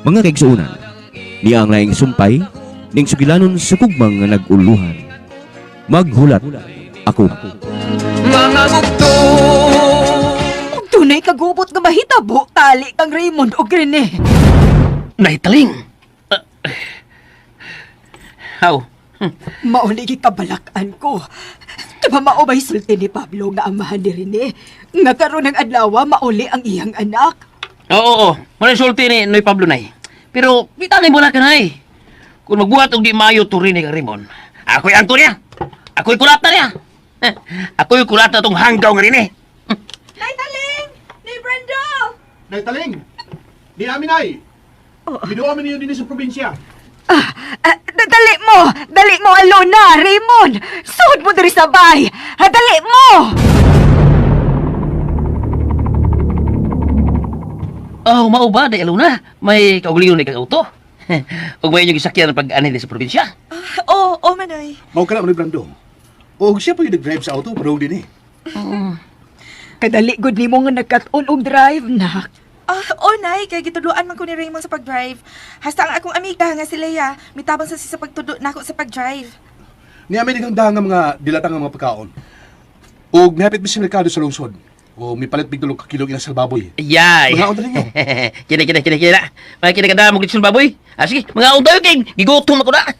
Mga kaigsuonan, niya ang laing sumpay ning sugilanon sa gugmang nga nag-uluhan. Maghulat ako. Mga bugto. Ug tunay kagubot nga mahitabo tali kang Raymond og Rene. Naitaling! How? Mauli gikabalak-an ko. Diba mao bay sulti ni Pablo nga amahan ni Rene? Nga karon ng adlaw mauli ang iyang anak. Oo, oo. Muna sulti ni Noy Pablo nay. Pero, bitanay mo na ka nay. Kung magbuhat og di maayo to rin ni kang Raymond, ako'y anto niya. Ako'y kulata niya. Ako'y kulata tong hanggaw nga rin eh. Nay Taling! Nay Brendo! Nay Taling! Di namin ay! Binuha ninyo din sa probinsya. Ah, ah, dali mo! Dali mo, Alona! Raymond! Suod mo diri sa bay! Ah, dali mo! Oh, mao ba, day aluna. May kaugalingon ni kang auto. Ug may inyong gisakyan pag anhi sa probinsya. Oo, oh, Manoy. Mao ka na, Manoy Brando. O siya pa yung nag-drive sa auto, pero din eh. Kadali gud nimo nga nagkat-on og drive, nak. Ah, oh, Nay, kay gitudloan man ko ni Raymond sa pag-drive. Hasta ang akong amiga nga si Leia, mitabang sa siya sa pagtudo nako sa pag-drive. Ni amin ang nga mga dilatang nga mga pagkaon. O nihapit mi sa merkado sa lungsod. O may palit bigdulog kakilog inasal baboy. Yay. Mga unta ninyo. Kina, kina, kina, kina. Mga kina kada mo gitsun baboy. Ah, sige, mga unta kay gigutom ako na.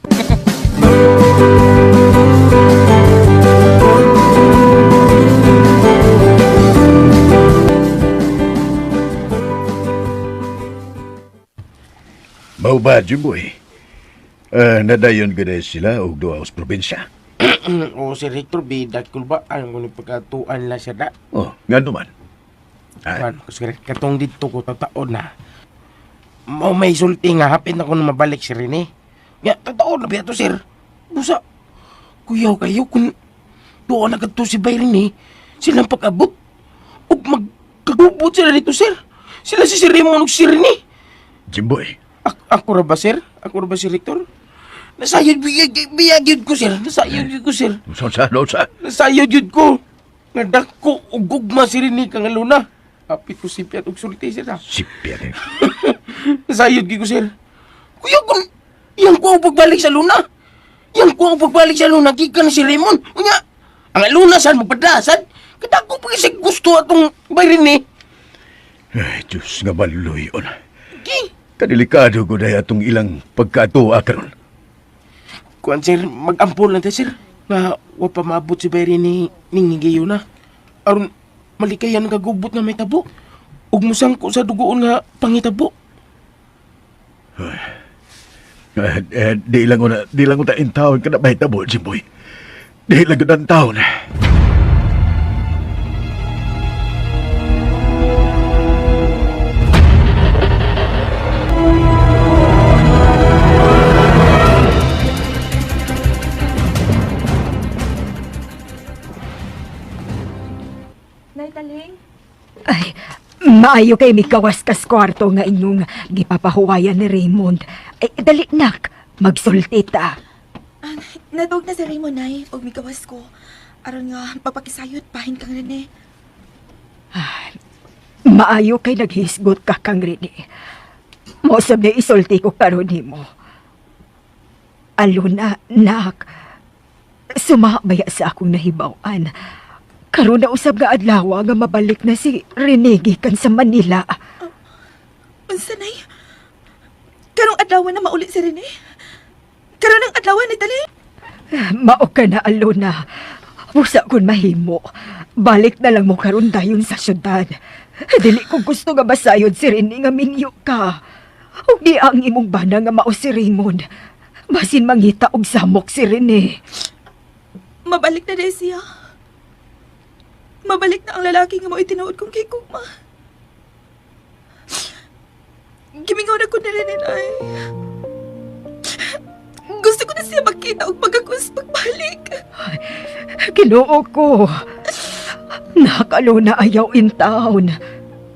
Mao ba, Jimboy? Ah, nadayon gud sila og duha sa probinsya. Oo, si Rector B, dakol ba? Ang kung pagkatuan lang siya da. Oh, ngano man. Ah, Kan, sir, katong dito ko, totoo na. Mao may sulti nga, hapit na ko na mabalik si Rene. Nga, totoo na biya to, sir. Busa, kuyaw kayo kung doon na kadto si Bay Rene, silang pag-abot. Ug magkagubot sila dito, sir. Sila si Sir Raymond ug si Rene. Jimboy, Ako ra ba, sir? Ako ra ba si Rector? Nasayod, biyag yun ko, sir. Nasayod yun ko, sir. unsa sa unsa? Nasayod yun ko. Nga dako og gugma si Rene kang aluna. Apit ko sipiat og sulti sir ha. Sipya ni. Nasayod gyud ko sir. Kuya kun iyang ko ang pagbalik sa luna. Iyang ko ang pagbalik sa luna gikan si Raymond. Unya ang aluna sad magpadasan. Kadako pa kasi gusto atong bay Rene. Ay, Diyos nga maluyon. Gi. Kadelikado gud ay atong ilang pagkatuwa karon. Kuan sir, magampol lang ta sir. Nga wa pa maabot si bay Rene ning higayon na. Aron malikayan kagubot nga may tabo. Ug musangko sa dugoon nga pangitabo. Eh, eh, di lang una, di lang una intawon ka na mahitabo, Jimboy. Di lang gud ang taon. Nay Taling? Ay, maayo kay mikawas kas kwarto nga inyong gipapahuwayan ni Raymond. Ay, dali nak, magsulti ta. Ah, natug na si Raymond, Nay, og migawas ko. Aron nga, pagpakisayod, pahin kang Rene. Maayo kay naghisgot ka kang Rene. Mosab na isulti ko karon nimo. Aluna, nak. Sumabaya sa akong nahibaw-an. Karon na usab nga adlaw nga mabalik na si Rene gikan sa Manila. Unsa, Nay? Karong adlaw na mauli si Rene? Karon ang adlaw ni Taling? Mao ka na, Alona. Busa kun mahimo. Balik na lang mo karon dayon sa syudad. Dili ko gusto nga basayod si Rene nga mingyo ka. Ug di ang imong bana nga mao si Raymond. Basin mangita og samok si Rene. Mabalik na dahil siya. Mabalik na ang lalaki nga mo'y tinuod kong kay Gugma. Gimingaw na ko na rin, ay. Gusto ko na siya makita og pagkakos pagbalik. Ginoo ko. Nakaluna ayaw in town.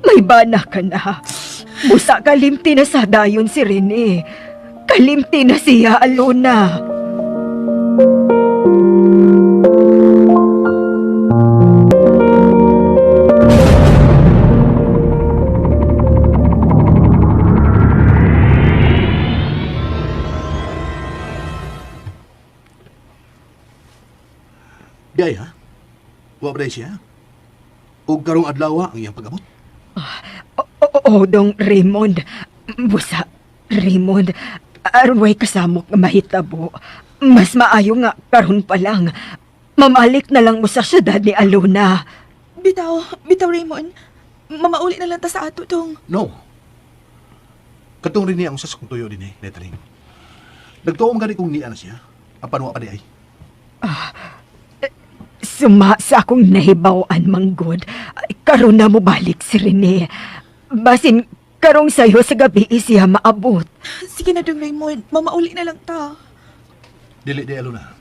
May bana ka na. Busa kalimti na sa dayon si Rene. Kalimti na siya, Alona. Di ay, ha? Wa ba siya? Ug karong adlaw ang iyang pag-abot? Oo, dong Raymond. Busa, Raymond, aron way kasamok nga mahitabo. Mas maayo nga karon pa lang. Mamalik na lang mo sa syudad ni Alona. Bitaw, bitaw Raymond. Mamauli na lang ta sa ato dong. No. Katong rin niya ang sa tuyo din eh, Netaling. Nagtuo man gani kung niya na siya. Apan wa pa di ay. Suma sa akong nahibaw-an manggod. Ay, karon na mo balik si Rene. Basin karong sayo sa gabi siya maabot. Sige na dong Raymond, mamauli na lang ta. Dili di Alona.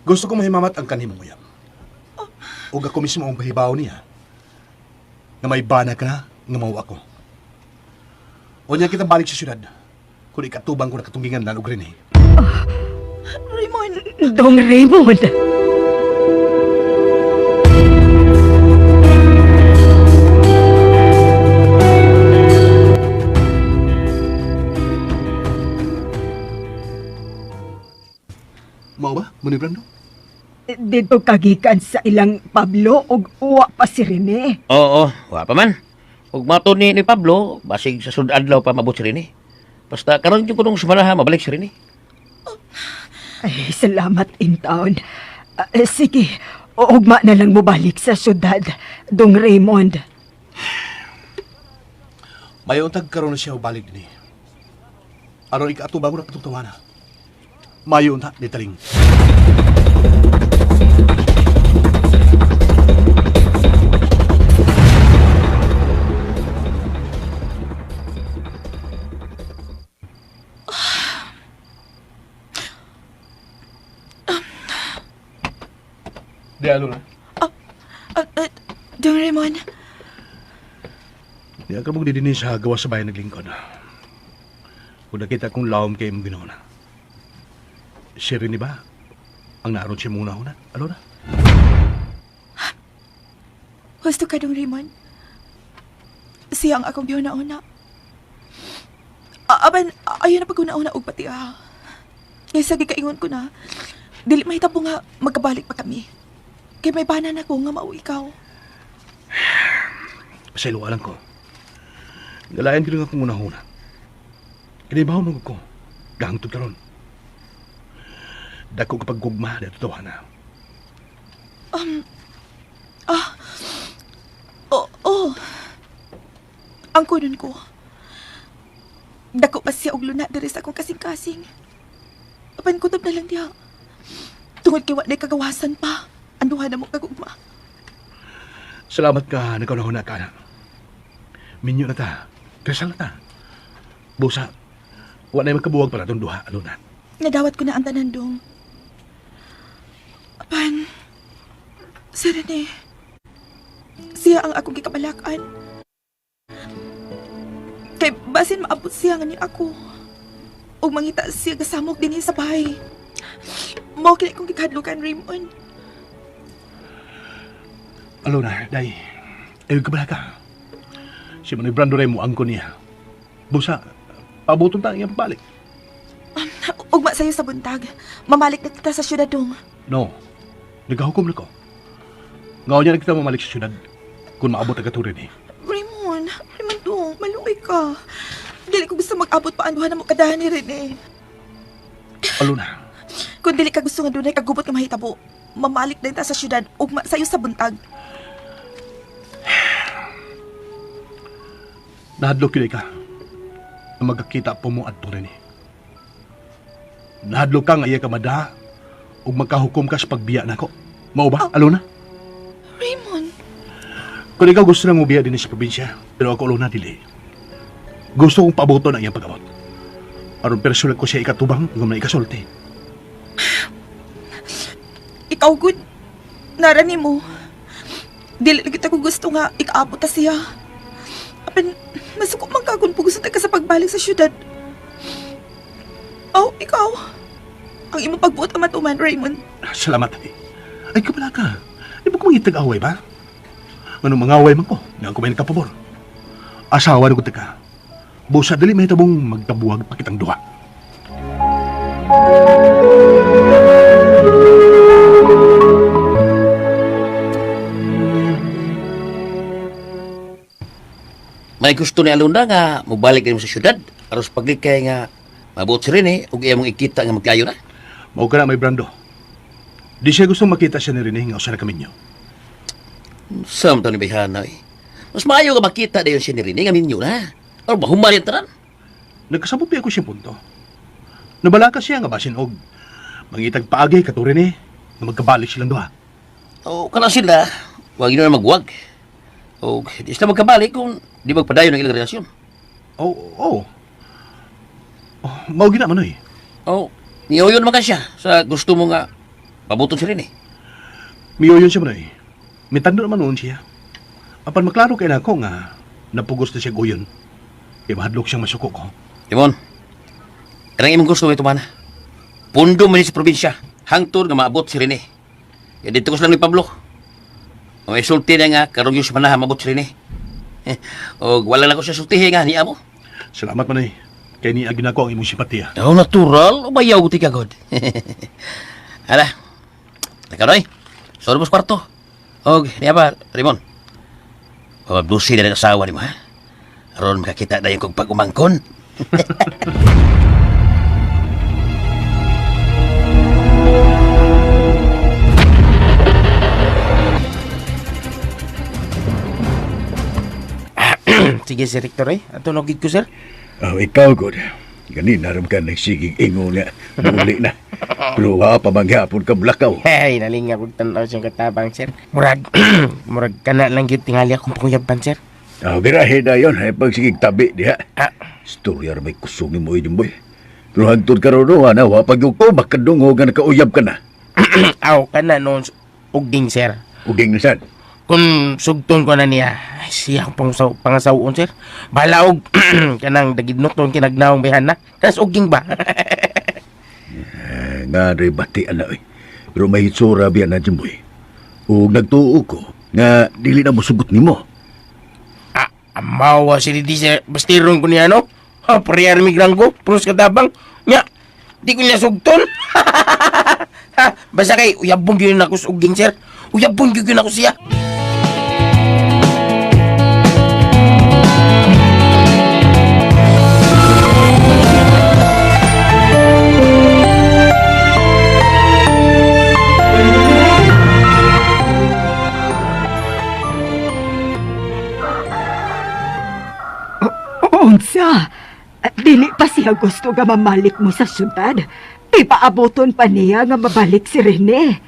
Gusto ko mahimamat ang kanimong uyab. Ug ako mismo ang pahibaw niya. Nga may bana ka na, nga mao ako. O niya kita balik sa syudad. Kung ikatubang ko nakatunggingan na og Rene. Raymond, Dong Raymond. Mao ba, Manoy Brando? Dito kagikan sa ilang Pablo ug uwa pa si Rene. Oo, wa pa man. Ug mato ni Pablo, basig sa sud adlaw pa mabot si Rene. Basta karon jud ko nung sumalaha mabalik si Rene. Ay, salamat in town. Sige, ugma na lang mo balik sa syudad, Dong Raymond. May untag karon na siya balik dinhi. Aron ikaatubang ko na katong tawana. Mayo unta ni Taling. Di alo na. ah, dong Raymond. Di ang kamong didinin sa gawa sa bayan naglingkod. Kung nakita kong lawom kay imong ginoon. Siya rin ba? Ang naaron siya muna una. Alo na? Husto ka dong Raymond. Siya ang akong gihuna-una. Aban, ayaw na pag-una-una og pati ah. Kaysa gikaingon ko na, dili mahitabo nga magkabalik pa kami. Kay may bana na ko nga mao ikaw. Pasaylo alang ko. Galayan ko nga akong una-una. Kinibaw mo ko. Gahangtod karon. Dako kapag gugma, dito tawa na. Oo, oh, Ang kunon ko. Dako pa siya og luna diri sa akong kasing-kasing. Apan kutob na lang diha. Tungod kay wa nay kagawasan pa. Anduha na mo kagugma. Salamat ka, nagkaunahon na ka na. Minyo na ta. Kasal na ta. Busa, wa na magkabuwag para itong duha, ano na. Nadawat ko na ang tanan dong. Apan, si Rene, siya ang akong gikabalakan. Kay basin maabot siya nga ni ako. Ug mangita siya gasamok dinhi sa bahay. Mao kini kong gikahadlukan, Raymond. Alona, day. Ayaw ka bala ka. Si Manoy Brando rin mo angko niya. Busa, pabuton ta ang iyang pabalik. Ugma sa'yo sa buntag. Mamalik na kita sa syudad dong. No. Nagkahukom na ko. Ngaon niya na kita mamalik sa syudad kung maabot ang katurin eh. Raymond, Raymond dong, maluoy ka. Dili ko gusto mag-abot pa anduhan na mo kadahan ni Rene. Alona, Kung dili ka gusto nga dunay kagubot nga mahitabo, mamalik din ta sa syudad ugma sa'yo sa buntag. nahadlok yun ka. Na magkakita po mo adto rin eh. Nahadlok ka nga iya ka madaha ug magkahukom ka sa pagbiya nako. Mao ba, Alona? Raymond, Kung ikaw gusto nang mubiya din sa probinsya, pero ako Alona dili. Gusto kong pabuto na iyang pag-abot. Aron personal ko siya ikatubang ug man ikasulti. ikaw good. Nara nimo. Dili lagi ta ko gusto nga ikaabot ta siya. Apan masuko man ka kung gusto ta ka sa pagbalik sa syudad. Oh, ikaw. Ang imong pagbuot ang matuman, Raymond. Salamat. Eh. Ay, kabala ka. Di ba kung away ba? Anong mga away man ko? Nga ko may nagkapabor. Asawa na ko ka. Busa dali may tabong magkabuwag pa kitang duha. May gusto ni Aluna nga mobalik mo sa syudad aros paglikay nga mabuot si Rene ug iya mong ikita nga magkayo na. Mao ka na may Brando. Di siya gusto makita siya ni Rene nga usa na kaminyo. Sa ni Bayhana eh. Mas maayo nga makita dayon siya ni Rene nga minyo na. Or mahuman yung tanan. Nagkasabot pa ako siyang punto. Nabalaka siya nga basin og mangitag paagay kato Rene nga magkabalik silang duha. O kana sila, wag yun na magwag. O di sila magkabalik kung di magpadayon ang ilang relasyon. Oo, oh, oh. Oh, mao gina man oy. O, niyoyon man ka siya sa gusto mo nga pabuton si Rene. Miyoyon siya man oy. Mitando naman noon siya. Apan maklaro kay nako nga napugos na siya guyon. Kay mahadlok siyang masuko ko. Timon, kanang imong gusto may tumana. Pundo man ni sa probinsya, hangtod nga maabot si Rene. Ya dito ko sila ni Pablo. May sulti na nga, karong yung manaha maabot si Rene. Eh, og wala na ko siya sultihi nga niya mo. Salamat man oy. Kay niagi nako ang imong simpatiya. Oh, natural. Umayaw ko ti kagod. Hala. Teka, Noy. Sorry mo sa kwarto. Og, niya ba, Raymond? Pamabdusi na ng asawa ni mo, ha? Aron makakita na yung kong pag-umangkon. Sige, Sir Victor eh. Ato na gid ko, sir. Oh, ikaw, God. Ganina ram ka nagsigig ingo nga. Muli na. Pero wa pa manghapon ka blakaw. Hey, nalinga kog tan-aw siyang katabang, sir. Murag, murag kana lang gyud tingali akong panguyaban, sir. Oh, girahe na yun. Ay, pagsigig tabi diha. Ah. Storya ra may kusog ni mo, boy. Pero hantod ka ron, no, ana, wa pag ko, makadungog nga nakauyab ka na. Aw, kana noon ugding, sir. Uging na sad. Kung sugton ko na niya, ay, siya akong pangasawon, sir. Balaog, kanang dagidnot ton kinagnaong bayhan na. Kas uging ba? Eh, nga rin bati, ana, eh. Pero may hitsura biya na, Jimboy. Ug nagtuo ko nga dili na mosugot nimo. Ah, amawa si Didi, sir. Bastiron ko niya, no? Ha, parehar mi granggo, puros katabang. Nya, di ko niya sugton. Ha, basta kay, uyabong yun ako sa uging, sir. Uyabong yun ako siya. Unsa? Dili pa siya gusto nga mamalik mo sa syudad. Ipaaboton pa niya nga mabalik si Rene.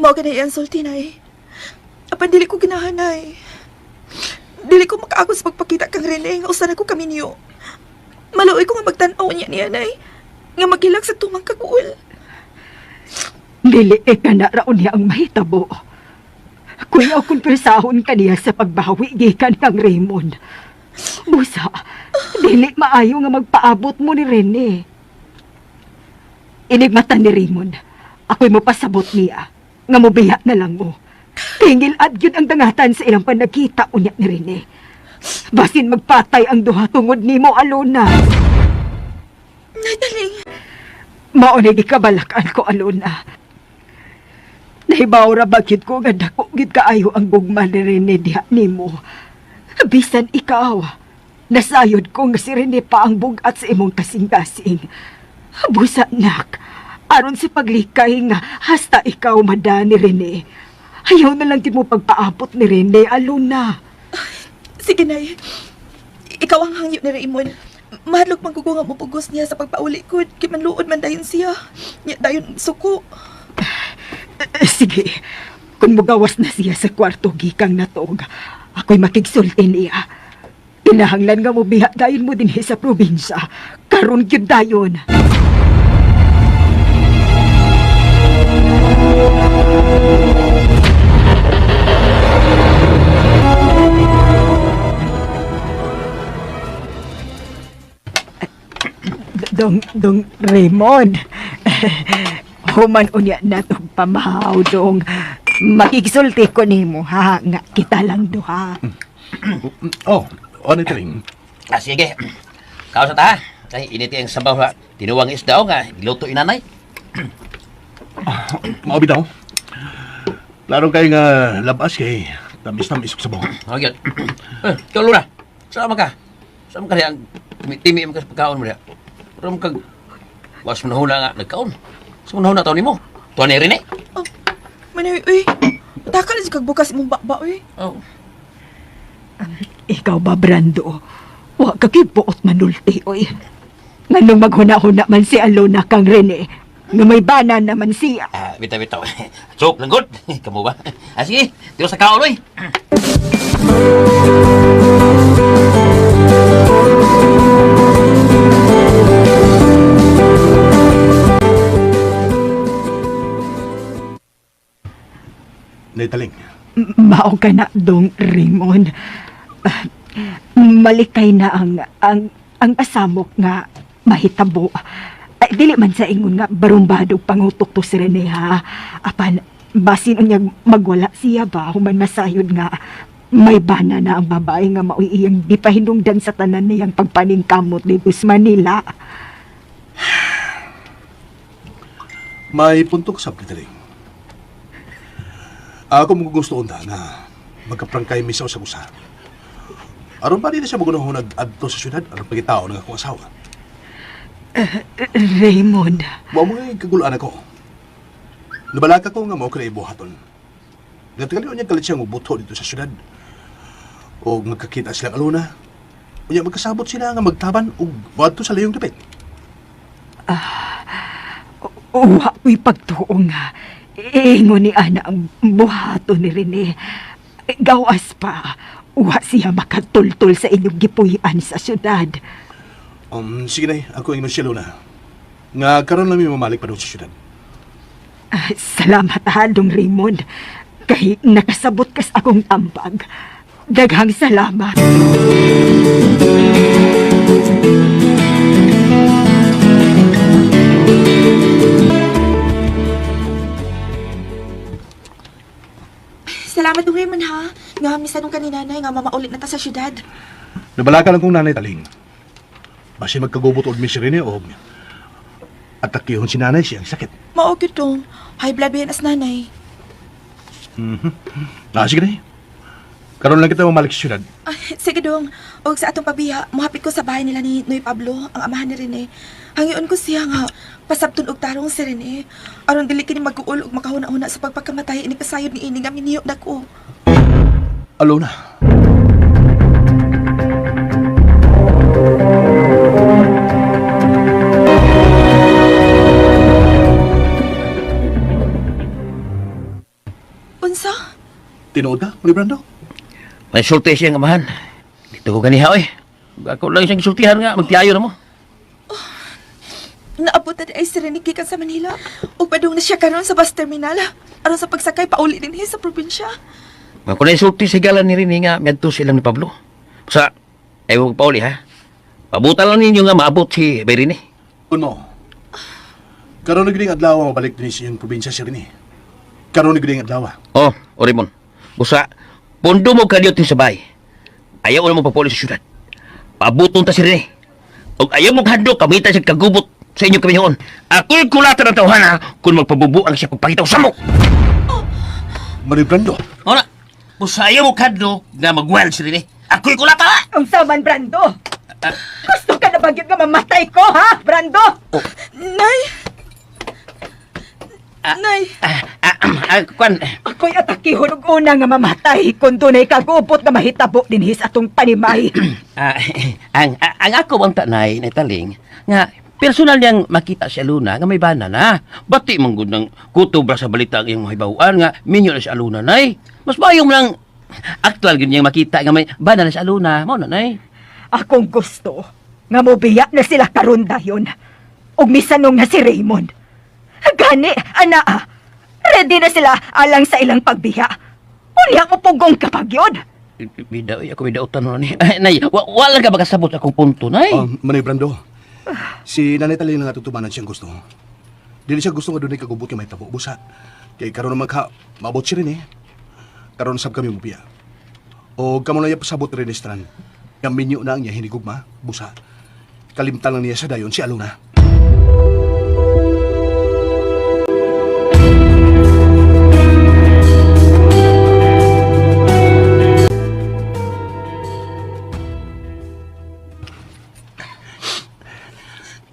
Mao ganay ang sulti, nay. Apan dili ko ganahan, nay. Dili ko makaagos pagpakita kang Rene nga usa na ko kami niyo. Maluoy ko nga magtan-aw niya niya, nay. Nga maghilak sa tumang kaguol. Dili e kana raon niya ang mahitabo. Kuya kung persahon kaniya sa pagbawi gikan kang Raymond. Busa, dili maayo nga magpaabot mo ni Rene. Inigmata ni Raymond. Ako'y mapasabot niya. Nga mobiya na lang mo. Tingil at yun ang dangatan sa ilang panagkita unya ni Rene. Basin magpatay ang duha tungod nimo Alona. Nay, taling. Mao ni gikabalakan ko Alona. Nahibaw ra ba gyud ko nga dako gyud kaayo ang gugma ni Rene diha nimo. Bisan ikaw, nasayod ko nga si Rene pa ang bugat sa imong kasing-kasing. Busa nak, aron sa paglikay nga hasta ikaw mada ni Rene. Ayaw na lang din mo pagpaabot ni Rene, Alona. Sige, nay. Ikaw ang hangyo ni Raymond. Mahadlok man ko nga mupugos niya sa pagpauli ko. Kay manluod man dayon siya. Nya dayon suko. Sige, kung mugawas na siya sa kwarto gikang natog, ako'y makigsulti niya. Kinahanglan nga mo biha dayon mo dinhi sa probinsya. Karon gyud dayon. Dong, dong Raymond. Human unya na tong pamahaw, dong. Makigsulti ko nimo ha, nga kita lang duha. Oh, ano ito rin? Ah, sige. Kao sa ta, ha? Kay init ang sabaw ha. Tinuwang isda o nga, giluto inanay. Mao bitaw. Klaro kay nga labas kay tamis-tamis og sabaw. Okay. Eh, ikaw, Luna. Sama ka. Sama ka diya. Timi-timi mo ka sa pagkaon mo diya. Pero mo kag... Was mo nahuna nga, nagkaon. Sa mo nahuna taon nimo. Tuwan ni Rene. Oh, Manoy, uy. Taka lang kag bukas imong baba, uy. Oh. Ikaw ba, Brando? Wa ka gibuot manulti, oy. Nganong maghuna-huna man si Alona kang Rene, nga may bana naman siya. Ah, bitaw, bitaw. Joke lang, good. Kamu ba? Ah, sige. Tiro sa kaon, oy. Nay Taling, Mao ka na dong, Raymond. Ah, malikay na ang asamok nga mahitabo. Ay, dili man sa ingon nga barumbado pangutok to si Rene ha. Apan basin unyag magwala siya ba human masayod nga may bana na ang babae nga maoy iyang gipahinungdan sa tanan niyang pagpaningkamot dito sa Manila. may punto ka sa Taling. Ako mo gusto unta nga magkaprangkay mi sa usag-usa. Aron pa dili siya magunahon adto sa syudad aron pagitao ng akong asawa. Raymond, Mao mo ngay kagulaan ako. Nabalaka ko nga mao kay ibuhaton. Nagtagali niya kalit siya buto dito sa syudad. O magkakita silang aluna. Unya magkasabot sila nga magtaban og moadto sa layong dapit. uwa ko'y pagtuo nga. Ingon ni Ana ang buhato ni Rene. Gawas pa, uwa siya makatultol sa inyong gipuy-an sa syudad. Sige na, ako ingon siya luna. Nga karon lang mi mamalik pa doon sa syudad. Ah, salamat ha, Dong Raymond. Kay nakasabot kas akong tambag. Daghang salamat. Salamat dong Raymond ha. Nga misanong ka ni nanay nga mamaulit na ta sa syudad. Nabalaka lang kong nanay Taling. Basin magkagubot og mi si Rene og atakihon si nanay siyang sakit. Mao gyud dong. High blood ba yan as nanay? Ah, sige na. Karon lang kita mamalik sa syudad. Ay, sige dong. Og sa atong pabiya, mohapit ko sa bahay nila ni Noy Pablo, ang amahan ni Rene. Hangyoon ko siya nga pasabton og tarong si Rene. Aron dili kini mag-uol og makahuna-huna sa pagpakamatay ini pasayod ni ini nga miniyo nako. Alona. Unsa? Tinuod ka, Muli Brando? May sulti siya nga amahan. Dito ko ganiha, oy. Ako lang siyang sultihan nga. Magtiayo na mo. Naabot na di ay si Rene gikan sa Manila. Ug padung na siya karon sa bus terminal. Aron sa pagsakay pauli dinhi sa probinsya. Mga kung sulti sa gala ni Rene nga, miadto silang ni Pablo. Sa, ewan ko pauli, ha? Pabutan lang ninyo nga maabot si Bay Rene. Kun mo. Karon na gid ang adlaw mabalik dinhi sa iyong probinsya si Rene. Karon na gid ang adlaw. Oh, o Raymond. Busa, pundo mo kadiyot ni sabay. Ayaw na mo papuli sa syudad. Pabuton ta si Rene. Og ayaw mo hadlo, kamita siya kagubot sa inyong kamihoon. Ako'y kulatan ng tawhana kung magpabubuang siya pagpakita sa samok. Mali Brando. Ora, busa ayaw mo kadlo na magwel si Rene. Ako'y kulatan! Ang saman, Brando! Gusto ka na ba gyud nga mamatay ko, ha, Brando? Nay! Nay! Ah, ah, ah, kwan. Ako'y atakihon og una nga mamatay kung dunay kagubot nga mahitabo dinhi sa atong panimay. Ah, ang ako ang tanay na taling nga personal niyang makita si Aluna nga may bana na. Bati man gud ng kutob ra sa balita ang iyong mahibaw-an nga minyo na si Aluna nay. Mas maayo mo lang aktual gyud niyang makita nga may bana na si Aluna. Mao na nay. Akong gusto nga mobiya na sila karon dayon. Ug misanong na si Raymond. Gani, ana, ready na sila alang sa ilang pagbiya. Unya ko pugong kapag yun. Bida, uy, ako bida utan ni. Ay, nay, wala ka makasabot akong punto nay. Manay Brando. Si Nanay Taling lang natutumanan siyang gusto. Dili siya gusto nga dunay kagubot nga may tabo busa. Kay karon naman ka maabot si Rene. Karon sab kami mubiya. O kamo na pasabot rin Stran. Nga minyo na ang niya hinigugma, busa. Kalimtan lang niya sa dayon si Alona.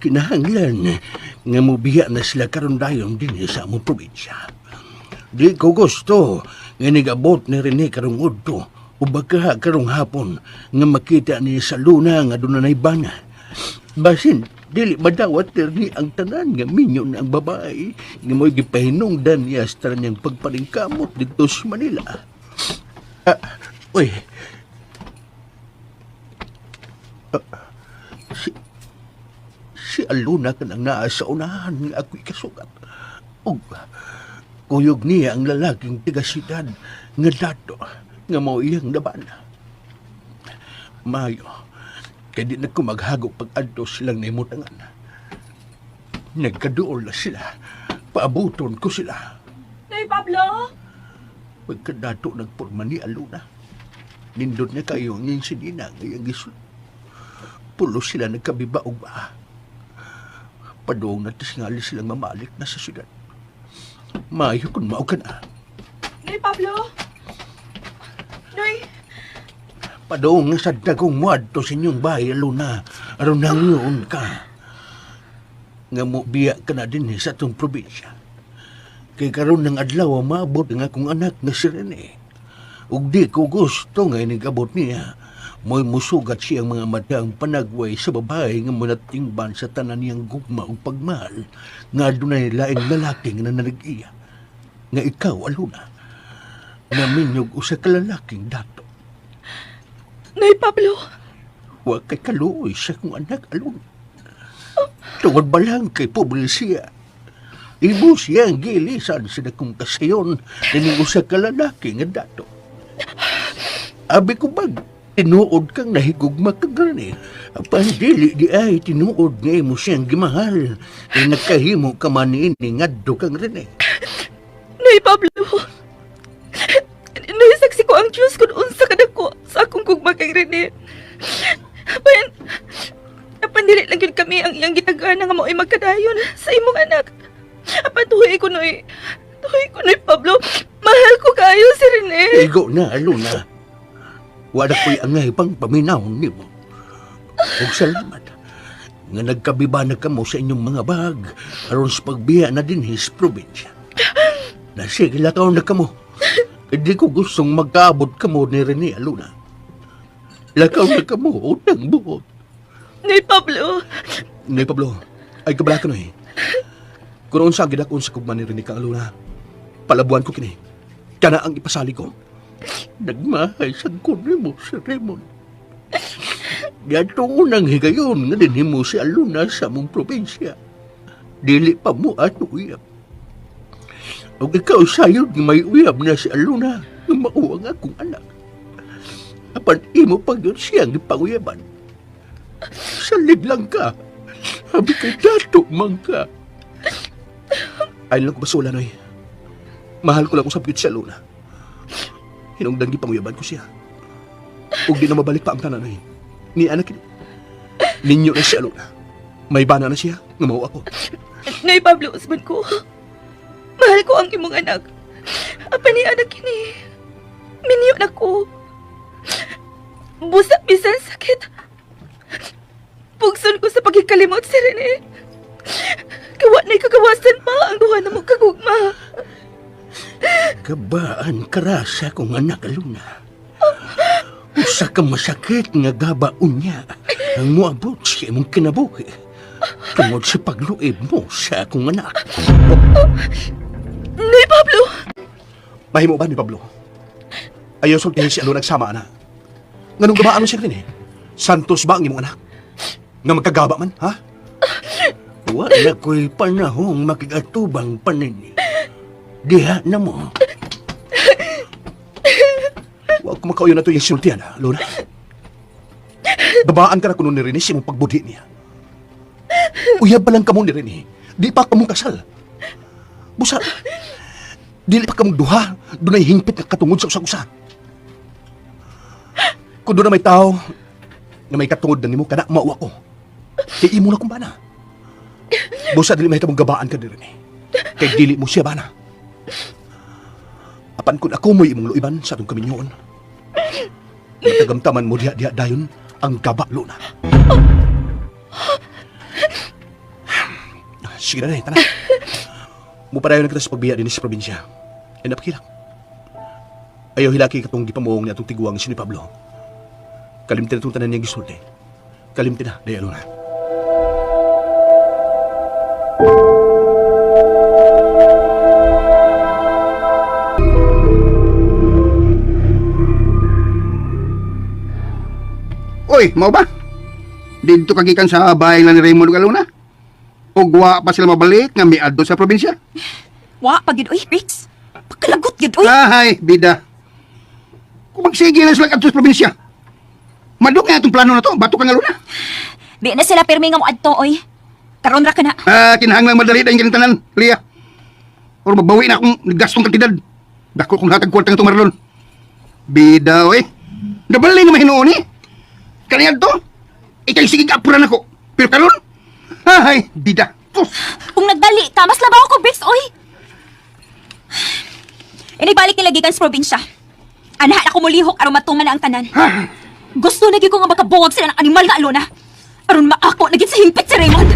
Kinahanglan nga mubiya na sila karon dayon dinhi sa among probinsya. Di ko gusto nga nigabot ni Rene karong udto o baka karong hapon nga makita niya sa luna nga doon na bana. Basin, dili madawat ni ang tanan nga minyo na ang babae nga mo'y gipahinungdan niya sa tanan niyang pagpaningkamot dito sa Manila. Ah, uy. Ah, si, si Aluna kanang naa sa unahan nga ako'y kasugat. Ug kuyog niya ang lalaking tiga-syudad nga dato nga mao iyang nabana. Mayo, kay di na ko maghago pag-adto silang naimutangan. Nagkaduol na sila. Paabuton ko sila. Nay Pablo! Pagkadato nagporma ni Aluna. Nindot niya kayo ang iyang sinina ngayang gisul. Pulo sila nagkabibaog ba. Padung na tingali silang mamalik na sa syudad. Mayo kung mao ka na. Nay Pablo! Nay! Padung nga sa dagong muadto sa inyong bahay, Aluna. Aron nangyon ka. Nga mo biya ka na din sa atong probinsya. Kay karon ng adlaw maabot ang akong anak nga si Rene. Ug di ko gusto nga inigabot niya. Mo'y musugat siyang mga mata ang panagway sa babae nga munatingban sa tanan niyang gugma ug pagmahal nga adunay laing lalaki nga nananag-iya. Nga ikaw, Aluna, naminyog usa ka lalaking dato. Nay Pablo! Wa kay kaluoy sa akong anak, Aluna. Tungod ba lang kay pobre siya. Imo siya ang gilisan sa dakong kasayon nining usa ka lalaki nga dato. Abi ko bag, tinuod kang nahigugma kang gani. Apan dili di ay tinuod nga imo siyang gimahal. Kay nagkahimo ka man niini ngadto kang Rene. Nay Pablo! Nay, saksi ko ang Diyos kung unsa ka dako sa akong gugma kay Rene. Apan, apan dili lang yun kami ang iyang gitagana nga mao'y magkadayon sa imong anak. Apan tuhoy ko noy. Tuhoy ko noy Pablo. Mahal ko kayo si Rene. Igo na, Aluna. Wala ko'y angay pang paminawon nimo. Ug salamat nga nagkabiba na kamo sa inyong mga bag aron sa pagbiya na dinhi sa probinsya. Na sige, lakaw na kamo. Hindi ko gustong magkaabot kamo ni Rene, Aluna. Lakaw na kamo, utang buot. Nay Pablo. Nay Pablo, ay kabala ka noy. Kung unsa ang gidakon sa kugma ni Rene kang Aluna, palabuan ko kini. Kana ang ipasali ko. Nagmahay sa nimo si Raymond. Diadtong unang higayon nga dinhi mo si Aluna sa among probinsya. Dili pa mo ato uyab. Ug ikaw sayod nga may uyab na si Aluna nga mao ang akong anak. Apan imo pa gyud siyang gipanguyaban. Salig lang ka. Abi kay dato man ka. Ay lang ko basula, Noy. Mahal ko lang usab gyud si Aluna. Hinungdan gipanguyaban ko siya. Ug di na mabalik pa ang tanan, Noy. Ni anak kini. Ninyo na si Aluna. May bana na siya, nga mao ako. Nay Pablo, usbon ko. Mahal ko ang imong anak. Apan ni anak kini. Minyo na ko. Busa bisan sakit. Pugson ko sa pagkikalimot si Rene. Kawa na'y kagawasan pa ang duha na mo kagugma. Gabaan karasa kong anak, Aluna. Usa ka masakit nga gaba unya ang moabot sa imong kinabuhi tungod sa pagluib mo sa akong anak. Nay Pablo! Mahimo ba ni Pablo? Ayaw sultihin si Aluna nagsama na. Nganong gabaan mo siya rin eh? Santos ba ang imong anak? Nga magkagaba man, ha? Wa na ko'y panahong makigatubang panini. Diha na mo. Wa ko makauyon na to yung sinultihan, ha, Luna. Babaan ka na kuno ni Rene sa imong pagbudhi niya. Uyab pa lang kamo ni Rene. Di pa kamo kasal. Busa, dili pa kamong duha, dunay hingpit nga katungod sa usag-usa. Kung doon na may tao na may katungod na nimo, kana mauwa ko. Kay imo na kong bana. Busa, dili mahitamong gabaan ka ni Rene. Kay dili mo siya bana. Apan kung ako mo'y imong luiban sa atong kaminyoon, matagamtaman mo diha-diha dayon ang gaba, Luna. Sige na, day, tana. Mupadayon na kita sa pagbiya din sa probinsya. E napakilak. Ayaw hilaki katong gipamuong ni atong tiguang si ni Pablo. Kalimti na itong tanan niyang gisulti. Kalimti na, day Alona. Uy, mao ba? Didto ka gikan sa bahay lang ni Raymond ug Alona. Ug wa pa sila mabalik nga miadto sa probinsya. Wa pa gid oy, Briggs. Pagkalagot gid oy. Ahay, bida. Kung magsige na sila kadto sa probinsya. Madok nga itong plano na to, bato kang Alona. Di na sila pirmi nga moadto oy. Karon ra ka na. Ah, kinahanglang madali dahil ganang tanan, Lia. Or magbawi na akong gastong kantidad. Dako kong hatag kwarta nga itong Marlon. Bida, oy. Nabali na mahinuon eh. Kaniya to. Ikay sige kapuran ako. Pero karon, ahay, bida. Sus. Kung nagdali ka, mas labaw ko, Briggs oy. Inibalik nila gikan sa probinsya. Anahan ako mulihok aron matuman na ang tanan. Gusto na gyud ko nga makabuwag sila ng animal nga alona. Aron maako na gyud sa himpit si Raymond.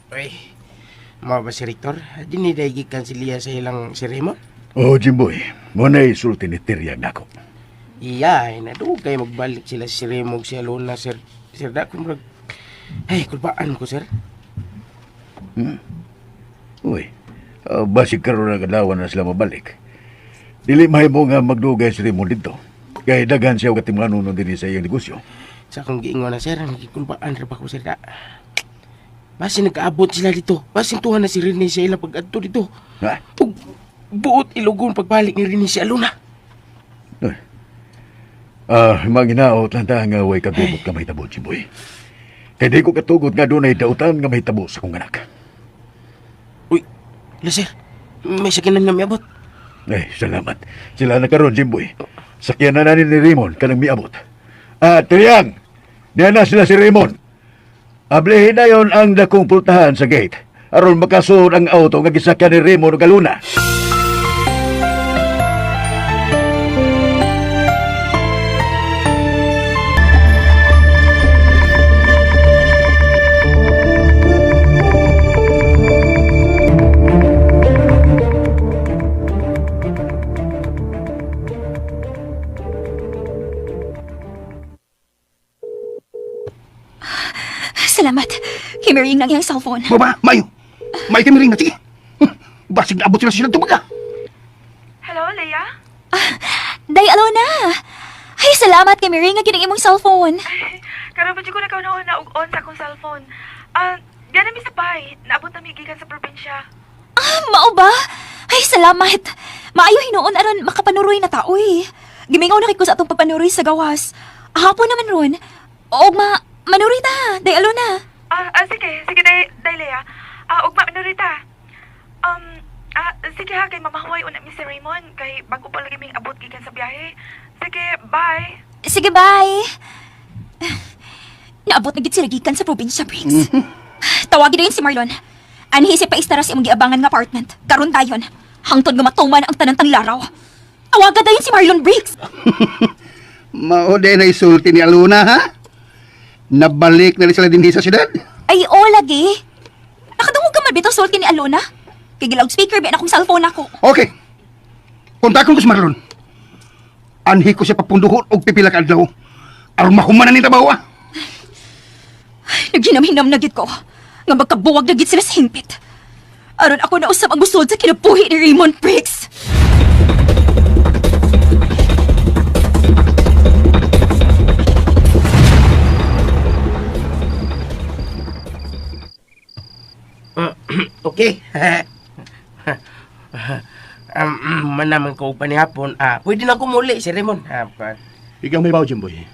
Uy, mao ba si Rector? Di ni gikan si Lia sa ilang si Raymond? Oh, Jimboy, mo na isulti ni Tiryang nako. Iya, ay nadugay magbalik sila si Raymond si Alona, sir. Sir, da ko murag... Ay, kulbaan ko, sir. Uy, basig karon ang adlaw na sila mabalik. Dili mahimo nga magdugay si Raymond dito. Kay daghan siya og katimlanon dinhi sa iyang negosyo. Sa akong giingon na, sir, nagikulbaan ra ba ko, sir, da. Basin nagkaabot sila dito. Basin tuha na si Rene sa ilang pag-adto dito. Ha? Ug buot ilugon pagbalik ni Rene si Alona. Uy. Ah, manginaot lang ta nga way kagubot nga mahitabo, Jimboy. Kay di ko katugot nga dunay dautan nga mahitabo sa akong anak. Uy, la sir, may sakinan nga miabot. Eh, salamat. Sila na karon, Jimboy. Sakyan na nanin ni Raymond kanang miabot. Ah, Triang! Niya na sila si Raymond. Ablihin na yon ang dakong pultahan sa gate. Aron makasuod ang auto nga gisakyan ni Raymond ug Aluna. Salamat. Kimiring lang iyang cellphone. Baba, mayo. May kami rin na, sige. Basig naabot sila sila tumaga. Hello, Leia? Day, Alona! Ay, salamat kay Miring nga gining imong cellphone. Karon pa jud ko nakaw na og on sa akong cellphone. Ah, diyan na mi sa bahay. Naabot na mi gikan sa probinsya. Ah, mao ba? Ay, salamat. Maayo hinuon aron makapanuroy na ta, oy. Gimingaw na kay ko sa atong pagpanuroy sa gawas. Hapon naman ron. Og ma manuroy ta, day Alona. Sige, sige day, day Leia. Ah, ugma na rita. Um, sige ha kay mamahuway una mi si Raymond kay bago pa lagi ming abot gikan sa biyahe. Sige, bye. Sige, bye. Naabot na gid sila gikan sa probinsya, Briggs. Tawagin na yun si Marlon. Anhi si paistara sa imong giabangan nga apartment. Karon dayon. Hangtod nga matuman ang tanantang laraw. Tawagan dayon si Marlon Briggs. Mao din na isulti ni Aluna, ha? Nabalik na rin sila din sa syudad. Ay, o lagi. Nakadungog ka man bitaw sulti ni Alona. Kay speaker ba akong cellphone ako. Okay. Kontakon ko si Marlon. Anhi ko siya papunduhon og pipila ka adlaw. Aron mahuman na ni trabaho, ah. Naghinam-hinam na gid ko. Nga magkabuwag na gid sila sa hingpit. Aron ako nausap ang gusod sa kinabuhi ni Raymond Briggs. Okay. Manaman ko pa ni hapon. Ah, pwede na kumuli si Raymond. Ah, Ikaw may bawo, Jimboy.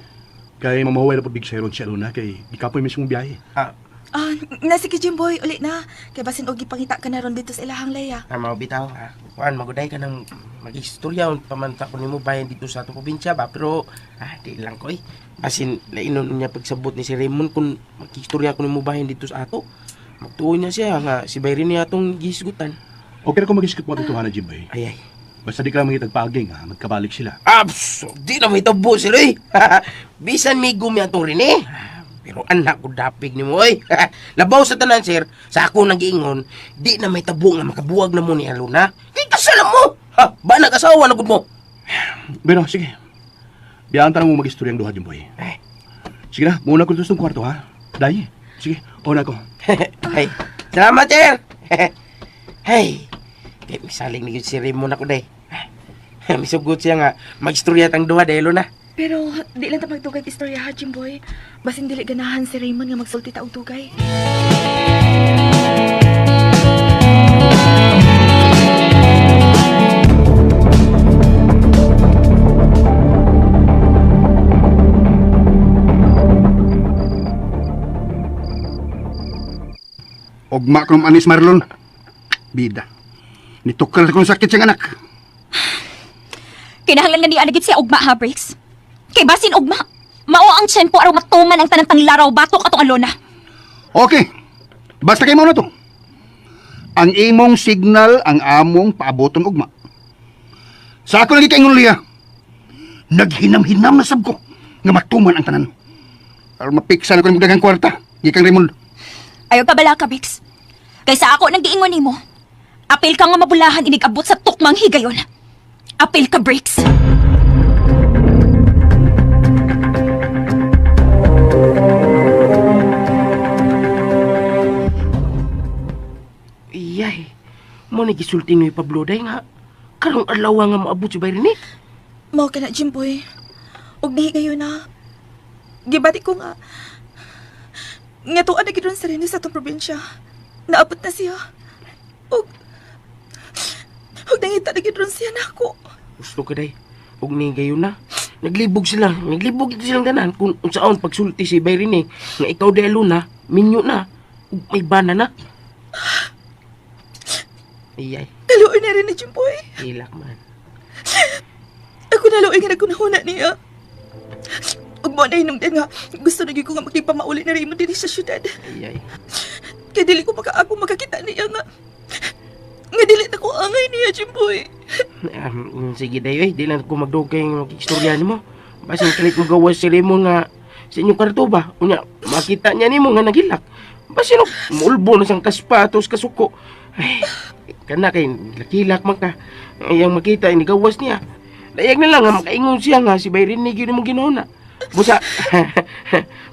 Kay mamahuway na pabig sa si Alona kay gikapoy mismo biyahe. ah, Ah, na sige Jimboy, uli na. Kay basin og gipangita ka na ron dito sa ilahang Leia. Mao bitaw. Ah, kuan maguday ka ng mag-istorya pamanta ko nimo bayan dito sa atong probinsya ba pero di lang ko eh. Basin lainon niya pagsabot ni si Raymond kung mag-istorya ko nimo bayan dito sa ato. Magtuo niya siya nga si Byron niya atong gihisgutan. Okay na kung mag-iskut mo atutuhan na, Jimboy. Ay ay. Basta di ka lang mangitag paaging ha, magkabalik sila. Abs, di na may tabo sila eh. Bisan may gumi atong rin eh. Pero anak ko dapig ni mo eh. Labaw sa tanan sir, sa ako nag-iingon, di na may tabo nga makabuwag na mo ni Alona. Kay kasala mo! Ha, ba nag-asawa na gud mo? Bueno, sige. Biyaan tanong mo mag-istorya ang duha, Jimboy. Ay. Sige na, muna ko dito sa kwarto ha. Day, sige, una ko. Ay, salamat sir. Hey, kay misaling ni gyud si Raymond ako day. Misugot siya nga magstorya tang duha dahil na. Pero di lang ta magtugay istorya ha, Jimboy. Basin dili ganahan si Raymond nga magsulti ta og tugay. Ugma ko anis Marlon. Bida. Nitukal kong sakit siyang anak. Kinahanglan nga niya nagit siya ugma ha, Briggs. Kay basin ugma. Mao ang tiyempo araw matuman ang tanang tanglaraw batok atong Alona. Okay. Basta kay mo na to. Ang imong signal ang among paaboton ugma. Sa ako lagi kaingon liya. Naghinam-hinam na sab ko nga matuman ang tanan. Aron mapiksa na ko ng daghang kwarta. Gikan Raymond. Ayaw ka bala ka, Briggs. Kay sa ako nang giingon nimo. Apil ka nga mabulahan inig-abot sa tukmang higayon. Apil ka, Briggs. Iyay, mo ni gisulti ni Pablo day nga karong adlaw nga moabot si Byron eh. Mao ka na, Jimboy. Og nihigayon na. Gibati ko nga. Nga tuan na gid ron si Rene sa atong probinsya. Naabot na siya. Og og nangita na gid ron siya nako. Gusto ka day. Og ni gayon na. Naglibog sila. Naglibog ito silang tanan kung unsaon pagsulti si Byron eh. Nga ikaw day Luna, minyo na. Ug may bana na. Iyay, Kaluoy na rin ni Jimboy. ilak man. Ako naluoy nga nagkunahuna niya. Ug mo na hinungdan nga gusto na gyud ko nga magpamauli na Raymond dinhi sa syudad. Iyay. Kay dili ko makaako makakita niya nga nga dili na ko angay niya, Jimboy. Sige day, eh. Di lang ko magdugay nga mag-istorya nimo. Basin kalit mo gawas si Raymond nga sa inyong karto ba? Unya, makita niya nimo nga nagilak. Basin og mulbo na siyang kaspa atos kasuko. Ay, kana kay lakilak man ka. Ay, ang makita ini gawas niya. Dayag na lang nga makaingon siya nga si Byron ni gyud mo ginauna. Busa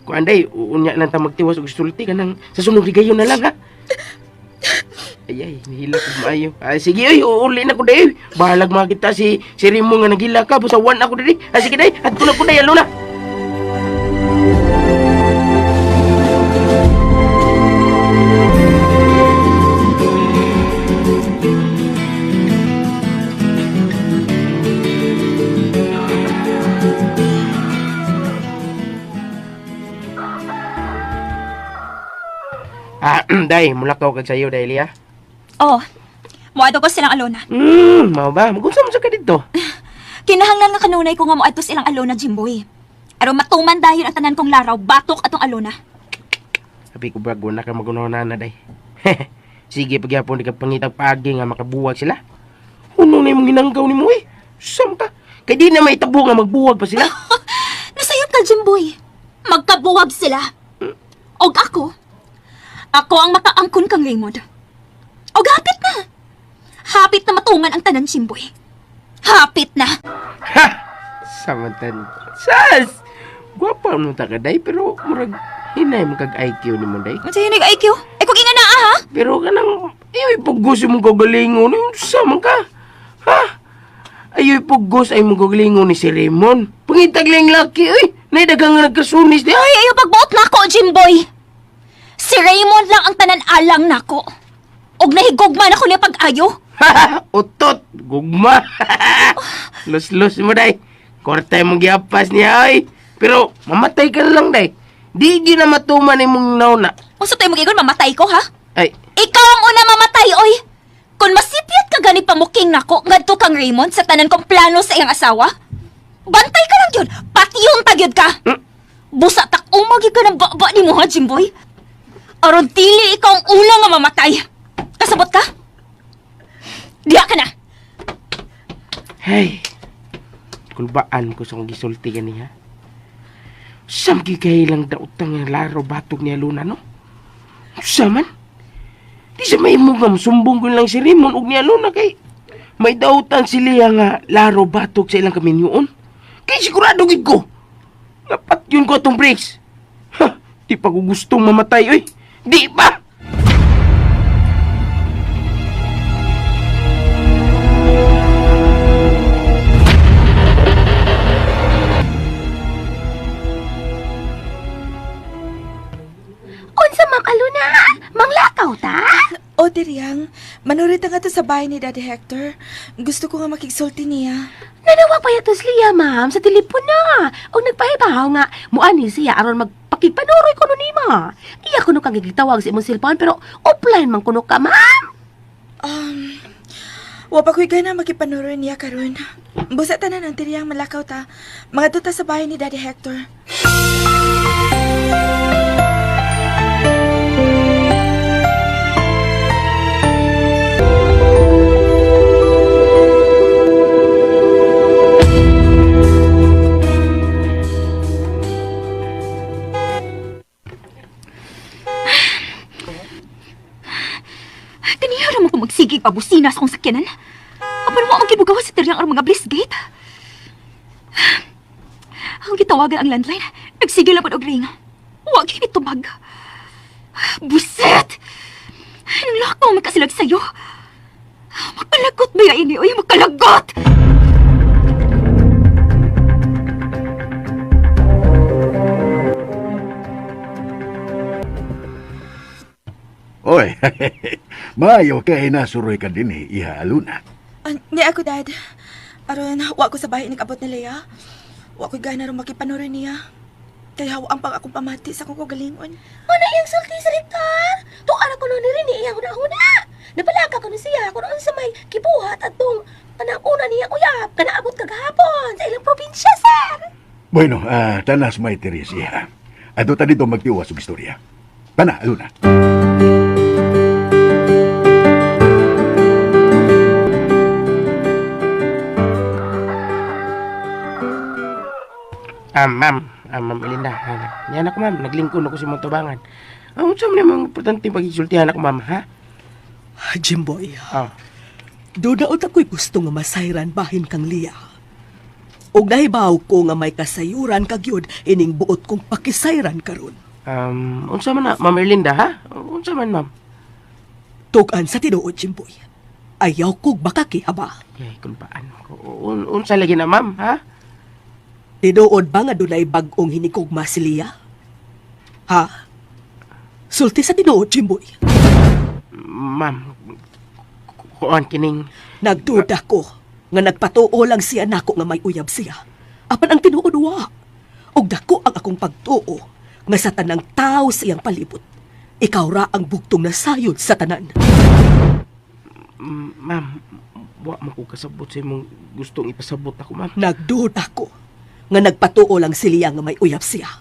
kuan day unya lang ta magtiwas og sulti kanang sa sunod higayon na lang ha. Ay, ay, nihilak ko maayo. Ay, sige, ay, uuli na ko day. Bahalag makita si si Rimo nga naghilak ka. Busa, wan ako diri. Ay, sige day, adto na ko day, alo na. Ah, day, mulakaw kag sayo, day, Lia. Oh, moadto ko silang Alona. Mao ba? Magunsa mo sa ka dito? Kinahanglan nga kanunay ko nga moadto silang Alona, Jimboy. Aron matuman dayon ang tanan kong laraw batok atong Alona. Sabi ko bago na ka magunaw na day. Sige, pagyapon di ka pangitag paagi nga makabuwag sila. Uno na yung ginanggaw ni mo eh. Sam ka. Kay di na may tabo nga magbuwag pa sila. Nasayop ka, Jimboy. Magkabuwag sila. Og ako, ako ang makaangkon kang Raymond. Og hapit na. Hapit na matuman ang tanan, Jimboy. Hapit na. Ha! Samantan. Sas! Gwapa mo ta ka day, pero murag hinay mo kag IQ ni mo day. Ano sa'yo nag-IQ? Eh, kung inga na, ah, ha? Pero kanang ayo'y pugos yung mong kagalingon. Yung sama ka. Ha? Ayo'y pugos ay mong kagalingon ni si Raymond. Pangitag lang laki, uy. Naidagang nga nagkasunis di. Ay, ayaw pagbuot nako, Jimboy. Si Raymond lang ang tanan alang nako. Og nahigugma na ko niya pag-ayo. Ha! Utot! Gugma! Los-los mo, day. Korte mong giapas niya, ay. Pero, mamatay ka na lang, day. Di gyud na matuman imong nauna. Unsa tayo mag-igon, mamatay ko, ha? Ay, Ikaw ang una mamatay, oy! Kung masipyat ka gani pamuking nako ngadto kang Raymond sa tanan kong plano sa iyang asawa, bantay ka lang yun, patiyong tagyod ka! Busa tak umagi ka ng baba ni mo ha, Jimboy? Aron dili ikaw ang una nga mamatay. Kasabot ka? Diya ka na! Hey, kulbaan ko sa kong gisulti gani ha. Samgi kay lang dautang nga laro batog ni Aluna, no? Sa man? Di sa may mo nga sumbong ko lang si Raymond og ni Aluna kay may dautan sila nga laro batog sa ilang kaminyoon. Kay sigurado gid ko. Napat yun ko atong breaks. Ha, di pa ko gustong mamatay, oy. Di pa! Unsa Ma'am Aluna? Manglakaw ta? O, Diriyang, manurit nga to sa bahay ni Daddy Hector. Gusto ko nga makigsulti niya. Nanawag pa yato siya, ma'am, sa telepono. Og nagpahibaw nga, muani siya aron magpakigpanuroy kuno nimo. Iya kuno kang gitawag sa imong cellphone pero offline man kuno ka, ma'am. Um, wa pa ko'y gana makipanuroy niya karon. Busa tanan ang Diriyang malakaw ta. Mga ta sa bahay ni Daddy Hector. Kaniya ra man ko magsigig pabusina sa akong sakyanan. Apan wa man gibugawa sa tiryang aron mga gate. Ang gitawagan ang landline, nagsigil lang pud og ring. Wa gyud tubag. Buset! Anong lakaw man kasilag sayo? Makalagot ba ya ini? Uy, makalagot! Oy, maayo kay nasuroy ka din eh, iha Aluna. Ah, ni ako, Dad. Aron, wa ko sa bahay nag-abot ni Lea. Wa ko'y gana ron makipanuroy niya. Kaya hawa ang pang akong pamati sa akong kagalingon. Ano iyang sulti sa rektor? Tuan ako nun ni Rene iyang huna-huna. Napalaka ko na siya kung unsa may gibuhat atong kanang una niya uyab kanaabot kagahapon sa ilang probinsya, sir. Bueno, tanas may teres iha. Ato ta dito magtiwas og istorya. Tana, Aluna. Ah, ma'am. Ah, ma'am Elinda. Ah, yan ako, ma'am. Naglingkod ako sa imong tubangan. Ah, unsa man yung mga importante pag-isultihan ako, ma'am, ha? Jimboy, Ah, doon na ako'y gusto nga masayran bahin kang Liya. Og nahibaw ko nga may kasayuran kagyod ining buot kong pakisayran karon. Unsa man na, ma'am Erlinda, ha? Unsa man, ma'am? Tugan sa tinuod, Jimboy. Ayaw kog makakihaba. Ay, kulbaan ko. Unsa lagi na, ma'am, ha? Tinuod ba nga dunay bag-ong hinikugma si Liya? Ha? Sulti sa tinuod, Jimboy. Ma'am, kuan kining Nagduda ko nga nagpatuo lang siya nako nga may uyab siya. Apan ang tinuod wa. Og dako ang akong pagtuo nga sa tanang tao sa iyang palibot. Ikaw ra ang bugtong nasayod sa tanan. Ma'am, wa mo ko kasabot sa imong gustong ipasabot ako, ma'am. Nagduda ko nga nagpatuo lang si Liya nga may uyab siya.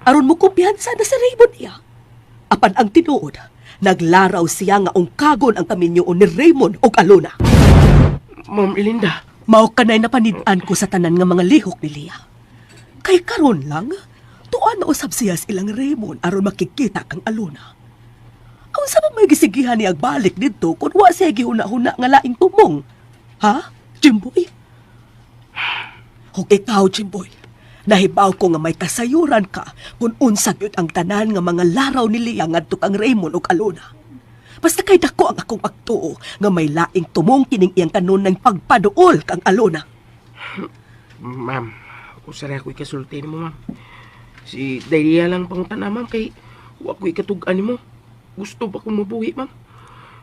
Aron mo kumpiyansa na sa Raymond niya. Apan ang tinuod, naglaraw siya nga ungkagon ang kaminyoon ni Raymond og Alona. Ma'am Erlinda, Mao kanay napanid-an ko sa tanan nga mga lihok ni Lia. Kay karon lang, tuan na usab siya sa ilang Raymond aron makikita kang Alona. Ang sa may gisigihan niya balik didto kung wa siya gihuna-huna nga laing tumong. Ha? Jimboy? Hug ikaw, Jimboy. Nahibaw ko nga may kasayuran ka kung unsa gyud ang tanan nga mga laraw ni Lia ngadto kang Raymond ug Alona. Basta kay dako ang akong pagtuo nga may laing tumong kining iyang kanunang pagpaduol kang Alona. Ma'am, usa ra ako ikasulti nimo, ma'am. Si Dailia lang pangutana, ma'am, kay wa ko ikatug-an nimo. Gusto pa kong mabuhi, ma'am.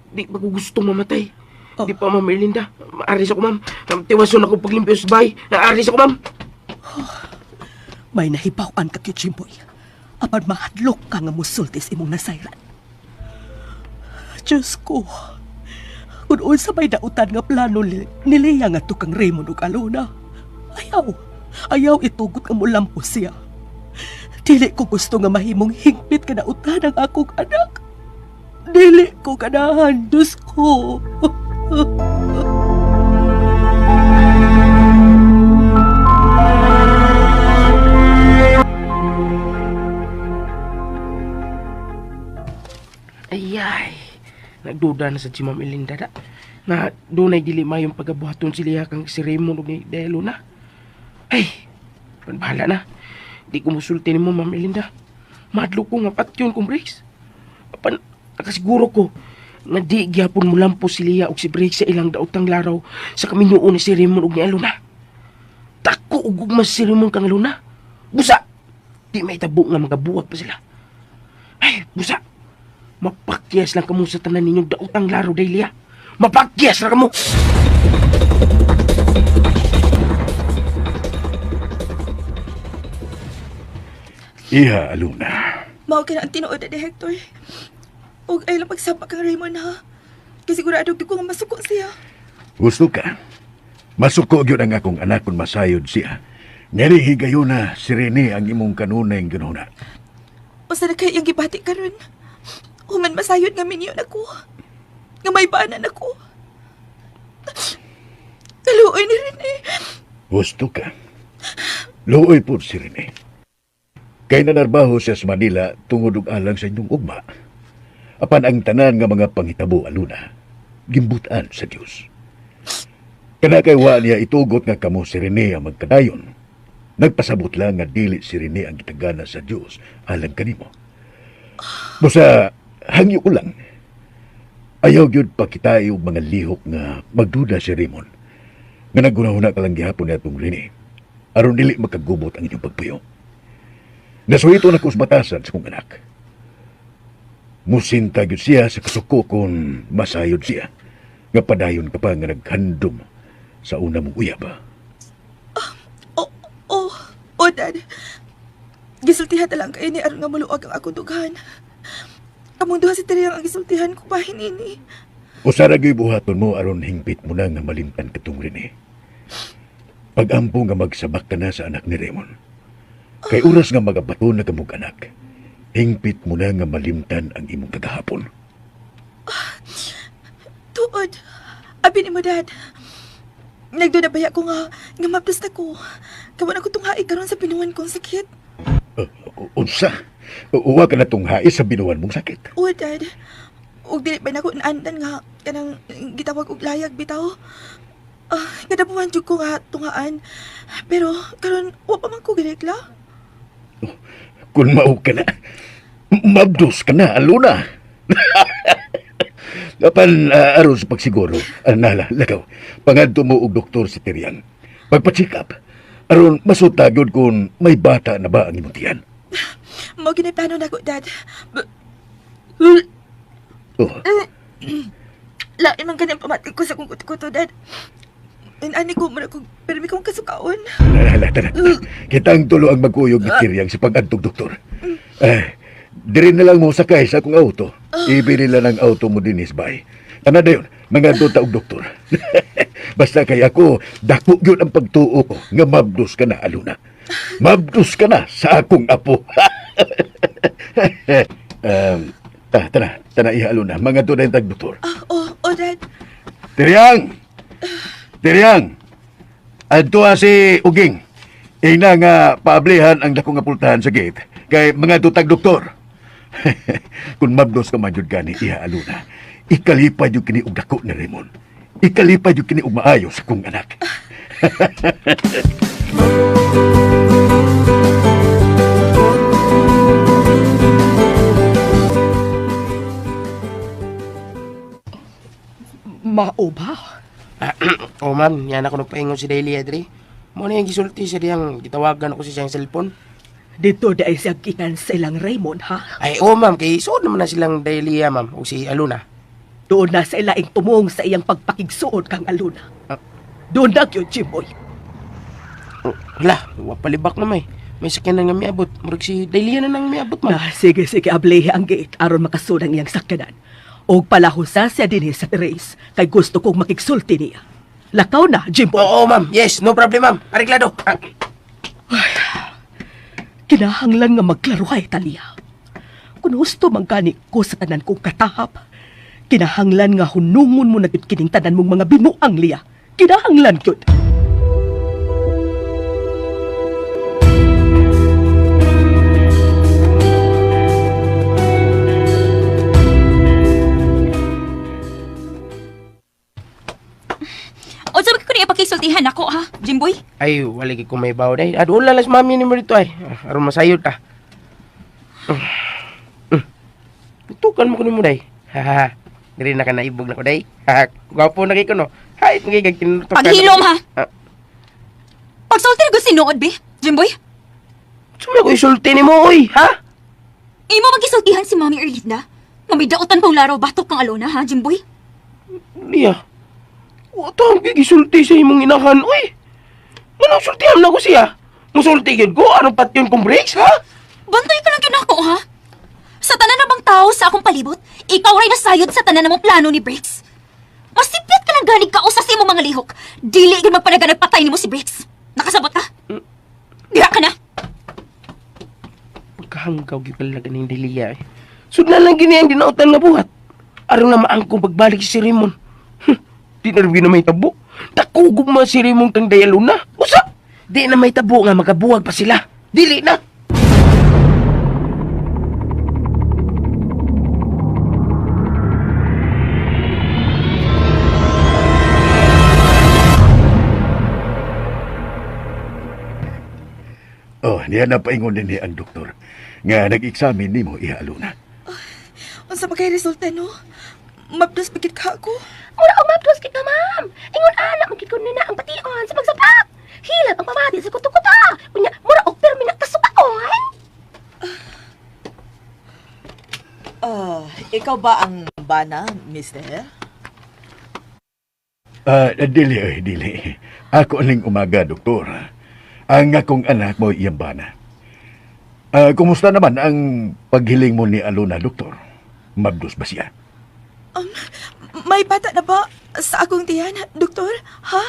Di pa ko gustong mamatay. Oh. Di pa, ma'am Erlinda. Maaris ako, ma'am. Tiwason ako paglimpyo sa bahay. Naaris ako, ma'am. May nahibaw-an ka kay Jimboy. Apan mahadlok ka nga musulti sa imong nasayran. Diyos ko, kung unsa may dautan nga plano ni Lea nga kang Raymond ug Alona. Ayaw, ayaw itugot nga mulampo siya. Dili ko gusto nga mahimong hingpit ka dautan ang akong anak. Dili ko ganahan, Diyos ko. Nagduda na sa si Ma'am Elinda da. Na dunay dili mayong pagabuhaton si Lia kang si Raymond ug ni Delo na. Ay, bahala na. Di ko musulti nimo, Ma'am Elinda. Madlo ko nga patyon kong Briggs. Apan, nakasiguro ko nga di gyapon mulampo si Lia ug si Briggs sa ilang daotang laraw sa kaminyuon ni si Raymond ug ni Aluna. Dako og gugma si Raymond kang Aluna. Busa, di may tabo nga magabuwag pa sila. Ay, busa, mapakyas lang kamo sa tanan ninyong daotang laro, Delia. Mapakyas lang kamo! Iha, Aluna. Mao ka na ang tinuod ni Hector. Og ay lang pagsapa kang Raymond ha. Kay sigurado gyud ko nga masuko siya. Gusto ka? Masuko gyud ang akong anak kung masayod siya. Ngani higayon na si Rene ang imong kanunay ginuna. Usa na kay iyang gibati karon. Human masayod nga minyo nako. Nga may bana nako. Kaluoy ni Rene. Gusto ka? Luoy po si Rene. Kay nanarbaho siya sa Manila tungod og alang sa inyong ugma. Apan ang tanan nga mga panghitabo aluna, gimbutan sa Dios. Kana kay wa niya itugot nga kamo si Rene ang magkadayon. Nagpasabot lang nga dili si Rene ang gitagana sa Dios alang kanimo. Busa hangyo ko lang. Ayaw gyud pakitayo og mga lihok nga magduda si Raymond. Nga naggunahuna ka lang gihapon niya itong Rene. Aron dili makagubot ang inyong pagpuyo. Nasuhito na ko sa batasan sa kong anak. Musinta gyud siya sa kasuko kung masayod siya. Nga padayon ka pa nga naghandom sa una mong uyab. Oh, oh, Dad. Gisultihan na lang kayo ni aron nga maluag ang akong dughan. Among duha si Teriyang ang gisultihan ko bahin ini. Usara gyud buhaton mo aron hingpit mo na nga malimtan katong Rene. Pagampo nga magsabak ka na sa anak ni Raymond. Kay oras nga magabato na kamog anak, hingpit mo na nga malimtan ang imong kagahapon. Tuod. Abi ni mo, Dad. Nagduda baya ko nga, nga mabdas na ko. Kawan ako tunghai karon sa pinuan kong sakit. Unsa? Uwa ka na tunghai sa binuan mong sakit. Oo, Dad. Ug dili pa nako naandan nga kanang gitawag og layag bitaw. Ah, kada buwan jud ko nga tungaan. Pero karon wa pa man ko girekla. Kung mao ka na, mabdos ka na, aluna. Apan aron sa pagsiguro, nala, lakaw, pangadto mo og doktor si Tiriang. Pagpa-check up, aron masuta gyud kung may bata na ba ang imong tiyan. Mao gini plano nako, Dad. Oh. Lain man gani ang pamati ko sa kong kuto-kuto, Dad. Inani ko, mura ko, pero may kong kasukaon. Hala, tara. Kitang tulo ang magkuyog ni Tiriang sa pag-antog doktor. Eh, diri na lang mo sakay sa akong auto. Ibili lang ang auto mo dinis, bay. Tana dayon, mga ta og doktor. Basta kay ako, dako gyud ang pagtuo ko nga mabdos ka na, Aluna. Mabdos ka na sa akong apo. Ta, tana, tana iha, Aluna. Mga na yung tag doktor. Oh, oh, Dad. Tiriang! Tiriang! Adto si Uging. Ina nga paablihan ang dako nga pultahan sa gate kay mga tutag doktor. Kung mabdos ka man jud gani iha Aluna. Ikalipay jud kini og dako ni Raymond. Ikalipay jud kini og maayo sa kong anak. Mao ba? Oh, ma'am, yan ako nagpaingon si Delia, dre. Mo na yung gisulti siya diyang gitawagan ako sa siyang cellphone. Dito dahil siya gikan sa ilang Raymond, ha? Ay, oh, ma'am, kay suod naman na silang Delia, ma'am, o si Aluna. Doon na sa ilaing tumong sa iyang pagpakigsuod kang Aluna. Doon na gyud, Jimboy. Oh, hala, wa palibak na may. May sakyanan nga miabot. Murag si Delia na nang miabot, ma'am. Na, sige, sige, ablehe ang gate aron makasud ang iyang sakyanan. Og palahusa siya dinhi sa terrace kay gusto kong makigsulti niya. Lakaw na, Jimboy. Oo, ma'am. Yes, no problem, ma'am. Areglado. Ah. Kinahanglan nga magklaruhay, Talia. Kung husto man gani ko sa tanan kong katahap, kinahanglan nga hunungon mo na gyud kining tanan mong mga binuang, Lia. Kinahanglan gyud. ko na ipakisultihan ako ha, Jimboy? Ay, wala kay ko may bawo day. Adula lang si mami ni mo dito ay. Aron masayod ta. Tutukan mo ko nimo day. Ha ha. Diri na ka naibog na ko day. Ha. Gwapo na kay ko no. Hay, magiging tinutukan. Paghilom ha. Ah. Pagsulti na sinuod be, Jimboy. Sumay ko isulti nimo oy, ha? Imo magisultihan si Mami Erlinda. Nga may dautan pang laro batok kang alona ha, Jimboy. Liya. Wa ta ang gigisulti sa imong inahan oy. Nganong sultihan na ko siya? Musulti gyud ko anong patyon kong breaks ha? Bantay ka lang yun ako ha. Sa tanan na bang tao sa akong palibot, ikaw ray nasayod sa tanan namong plano ni Briggs. Masipit ka lang ganig ka sa imong mga lihok. Dili gyud magpanaganag patay nimo si Briggs. Nakasabot ka? Diha ka na. Pagkahanggaw gyud pala ganing diliya eh. Sudlan lang gini ang dinautan nga buhat. Aron na maangkong pagbalik si Raymond. Di na rin na may tabo. Takugog man si Raymond kang dayaluna. Usa! Di na may tabo nga makabuwag pa sila. Dili na! Oh, niya na paingon din ni ang doktor nga nag-examine nimo iha Aluna. Unsa ba kay resulta no? Mabdos pagkit ka ako. Mura og mabdos kit ka, ma'am. Ingon ana man gid ko nina ang bation sa pagsapak. Hilab ang pamati sa kuto-kuto. Unya, mura og permi na kasukaon. Ah, ikaw ba ang bana, mister? Ah, dili oy, dili. Ako ning umaga, doktor. Ang akong anak mo iyang bana. Ah, kumusta naman ang paghiling mo ni Aluna, doktor? Mabdos ba siya? May bata na ba sa akong tiyan, doktor? Ha?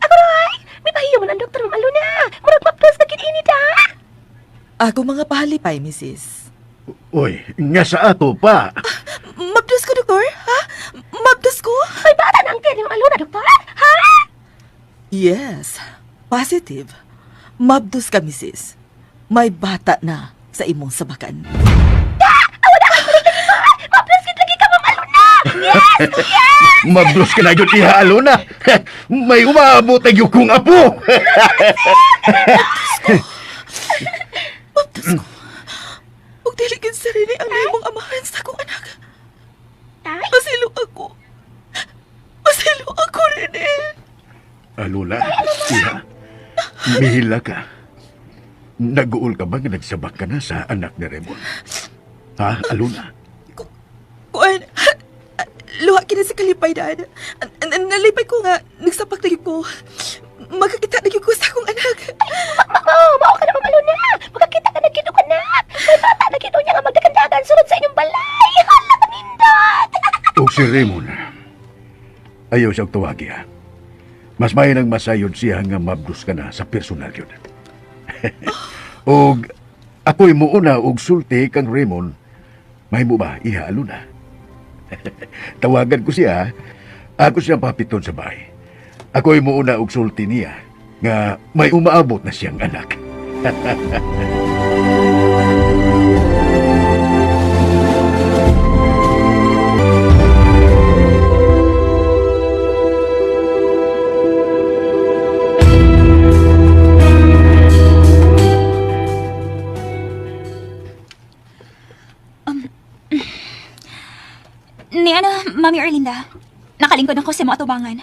Ako roy, may pahiyo man ang doktor, Ma'am Aluna. Murag mabdos na gid ini ta. Ako mga pahalipay, misis. Uy, nga sa ato pa. Mabdos ko, doktor? Ha? Mabdos ko? May bata na ang tiyan ni Ma'am Aluna, doktor. Ha? Yes, positive. Mabdos ka, misis. May bata na sa imong sabakan. Mabdos gid lagi ka, Ma'am Aluna. Yes, yes. Mabdos ka na yun, iha Aluna. May umaabot na yun kong apo. Mabdos ko. Ug dili gyud sarili ang imong amahan sa akong anak. Masilo ako. Masilo ako, Rene. Alula, iha, mihila ka. Nag-uol ka ba nga nagsabak ka na sa anak ni Raymond? Ha, Aluna? Kuan, luha kini sa kalipay, dad. Nalipay ko nga, nagsapak na gyud ko. Magkakita na gyud ko sa akong anak. Mao, mao ka na, Ma'am Aluna. Makakita ka na gid og anak. May bata na gid niya nga magdagandagan sulod sa inyong balay. Hala ka nindot. O si Raymond, ayaw siyang tawagi ha. Mas may nang masayod siya nga mabdos ka na sa personal yun. Og ako'y muuna og sulti kang Raymond, may mo ba iha Aluna? Tawagan ko siya, ako siyang papiton sa bahay. Ako'y muuna og sulti niya nga may umaabot na siyang anak. Ni ano, Mami Erlinda. Nakalingkod ako sa mga atubangan.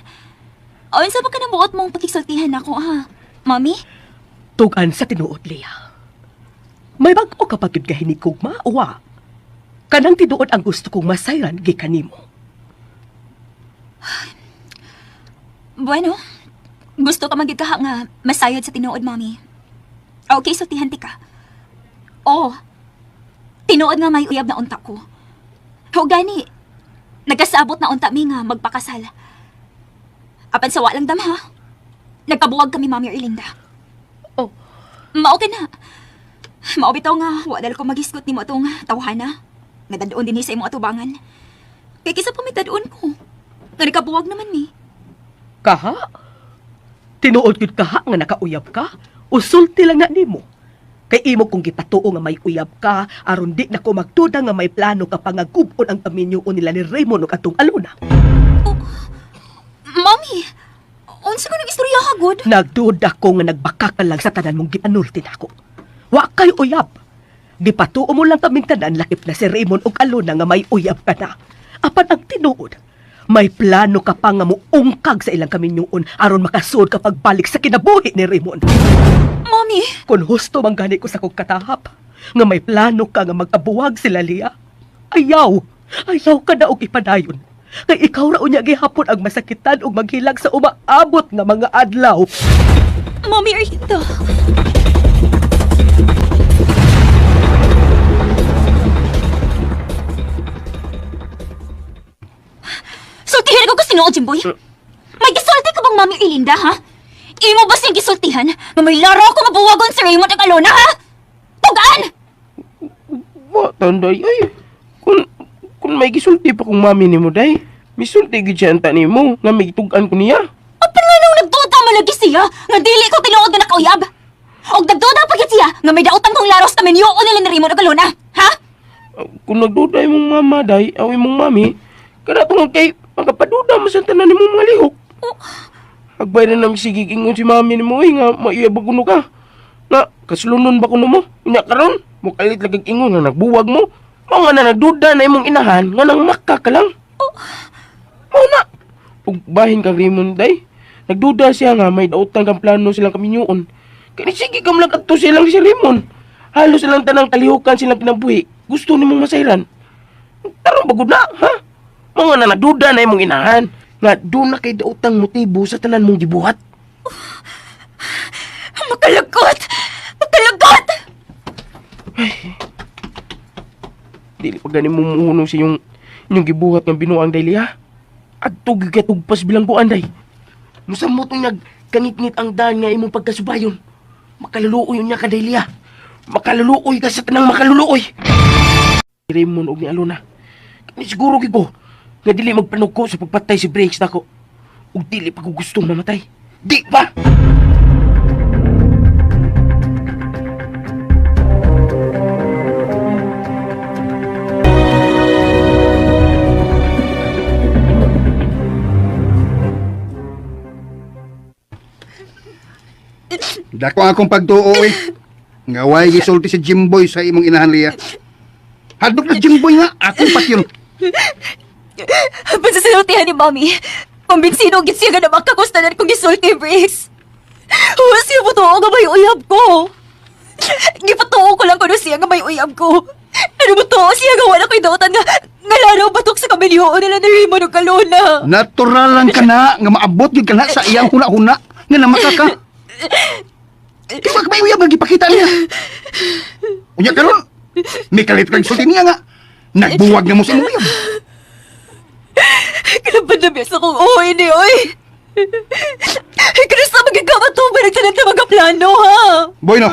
O, unsa ba ka nabuot mong pakisultihan ako ha? Mami? Tugan sa tinuod, Leah. May bag-o kapag yun kahinikog maawa. Kanang tinuod ang gusto kong masayran gikan nimo. Bueno, gusto ka magigkaha nga masayod sa tinuod, Mami. Okay, sultihan ti ka. Oh, tinuod nga may uyab na unta ko. Ho gani, nagkasabot na unta mi nga magpakasal. Apan sa walang dam ha. Nagkabuwag kami, Mami Erlinda. Oh. Mao ka na. Mao bitaw nga, wala ko magisgot nimo atong tawhana. Nga dadon dinhi sa imong atubangan. Kay kisa pa may dadon ko. Nga nagkabuwag naman mi. Kaha? Tinuod gyud kaha nga nakauyab ka? Usulti lang na nimo. Kay imo kong gipatuo nga may uyab ka, aron di na ko magduda nga may plano ka pa nga gub-on ang kaminyo nila ni Raymond ug atong Alona. gud. Nagduda ko nga nagbaka ka lang sa tanan mong gipanulti nako. Wa kay uyab. Gipatuo mo lang kaming tanan lakip na si Raymond ug Alona nga may uyab ka na. Apan ang tinuod, may plano ka pa nga muungkag sa ilang kaminyuon aron makasuod ka pagbalik sa kinabuhi ni Raymond. Mommy! Kung husto man gani ko sa kong katahap, nga may plano ka nga mag-abuwag sila Lia. Ayaw! Ayaw ka na og ipadayon. Kay ikaw ra unya gihapon ang masakitan ug maghilag sa umaabot nga mga adlaw. Mommy Erlinda! Sultihan ko ko sinuod, Jimboy. May gisulti ka bang Mami Erlinda, ha? Imo ba siyang gisultihan? Nga may laro ko mabuwagon si Raymond at Alona, ha? Tugaan! Wa tanday ay. Kung may gisulti pa kong mami nimo day, misulti gid siya anta nimo nga may gitug-an ko niya. Apan nga nung nagduda malagi siya nga dili ko tinuod nga nakauyab. Og nagduda pa gid siya nga may dautan kong laros na minyo nila ni Raymond ug Alona, ha? Kung nagduda imong mama day, aw imong mami, kada tungod kay makapaduda man sa tanan nimong mga lihok. Agbay na namin sige ingon si mami nimo oy nga maiyab kuno ka. Na kaslunon ba kuno mo? Unya karon, mukalit lagi ingon nga nagbuwag mo. Mao nga na nagduda na imong inahan nga nang maka ka lang. Mao na. Ug bahin kang Raymond day. Nagduda siya nga may dautan kang plano silang kaminyuon. Kani sige ka man adto silang si Raymond. Halos silang tanang kalihukan silang kinabuhi. Gusto nimong masayran. Tarong bagod na, ha? Mao nga na nagduda na imong inahan nga doon na kay daotang motibo sa tanan mong gibuhat. Makalagot! Makalagot! Dili pa gani mo muhunong sa iyong inyong gibuhat ng binuang dayli ha. Adto gigatugpas bilang buan day. Musamot nag kangitngit ang daan nga imong pagkasubayon. Makaluluoy niya ka dayli ha. Makaluluoy ka sa tanang makaluluoy. Raymond og ni Alona. Kani siguro gid ko nga dili magpanuko sa pagpatay si Briggs nako. Ug dili pa ko gustong mamatay. Di pa! Dako ang akong pagtuo eh. Nga way gisulti si Jimboy sa imong inahan liya. Hadlok na Jimboy nga, akong patyon. Basta sinultihan ni Mami. Kumbinsido gid siya nga namakakustanan kong gisulti, Briggs. Huwag siya mo nga may uyab ko. Gipatuo ko lang kuno siya nga may uyab ko. Pero mo siya nga wala ko'y dautan nga nga laro batok sa kamilyuon nila ni Raymond ug Alona. Natural lang ka na, nga maabot gyud ka na sa iyang huna-huna, nga namaka ka. Di ba may uyab nga gipakita niya? Unya karon, may kalit kang sulti niya nga. Nagbuwag na mo sa imong uyab. Kalaban na biyas akong uwi ni oy. Kano sa magigkamatubay ng tanan na mga plano, ha? Boy no,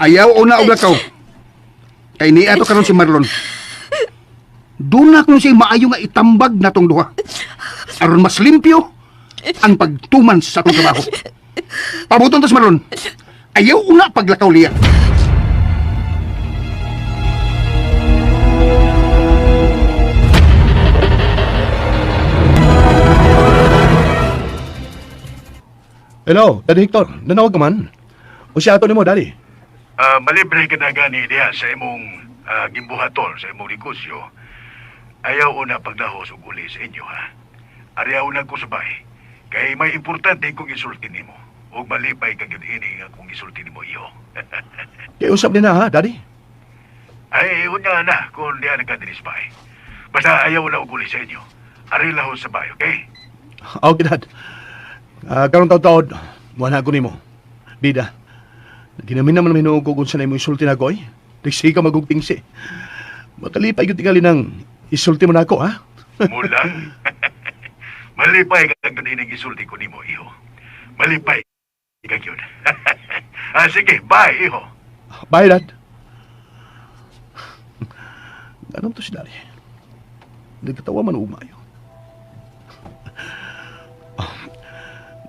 ayaw una og lakaw. Kay niya to karon si Marlon. Doon na kung siya maayo nga itambag na tong duha. Aron mas limpyo ang pagtuman sa atong trabaho. Pabuton to si Marlon. Ayaw una paglakaw liya. Hello, Daddy Hector. Nanawag ka man. O siya ato nimo, Daddy. Ah, malibre ka na gani diha sa imong gimbuhaton sa imong negosyo. Ayaw una pagdahos og uli sa inyo ha. Ariyaw na ko sabay. Kay may importante kong isulti nimo. Ug malipay ka gyud ini nga kung isulti nimo iyo. Kay usap din na ha, Daddy. Ay unya na kung diha na ka dinhi sa bahay. Basta ayaw na og uli sa inyo. Ari lahos sa bahay, okay? Okay, Dad. Karon taud-taud, wala ko nimo. Bida. Ginamin naman minuog ko kung sa imo isulti na ko, eh. Tiksi ka magugtingsi. Makalipay gyud tingali ng isulti mo na ako, ha? Mulang. Malipay ka gyud ining isulti ko nimo iho. Malipay ka gyud. Sige, bye iho. Bye, Dad. Anong to si Daddy? Nagkatawa man umayo.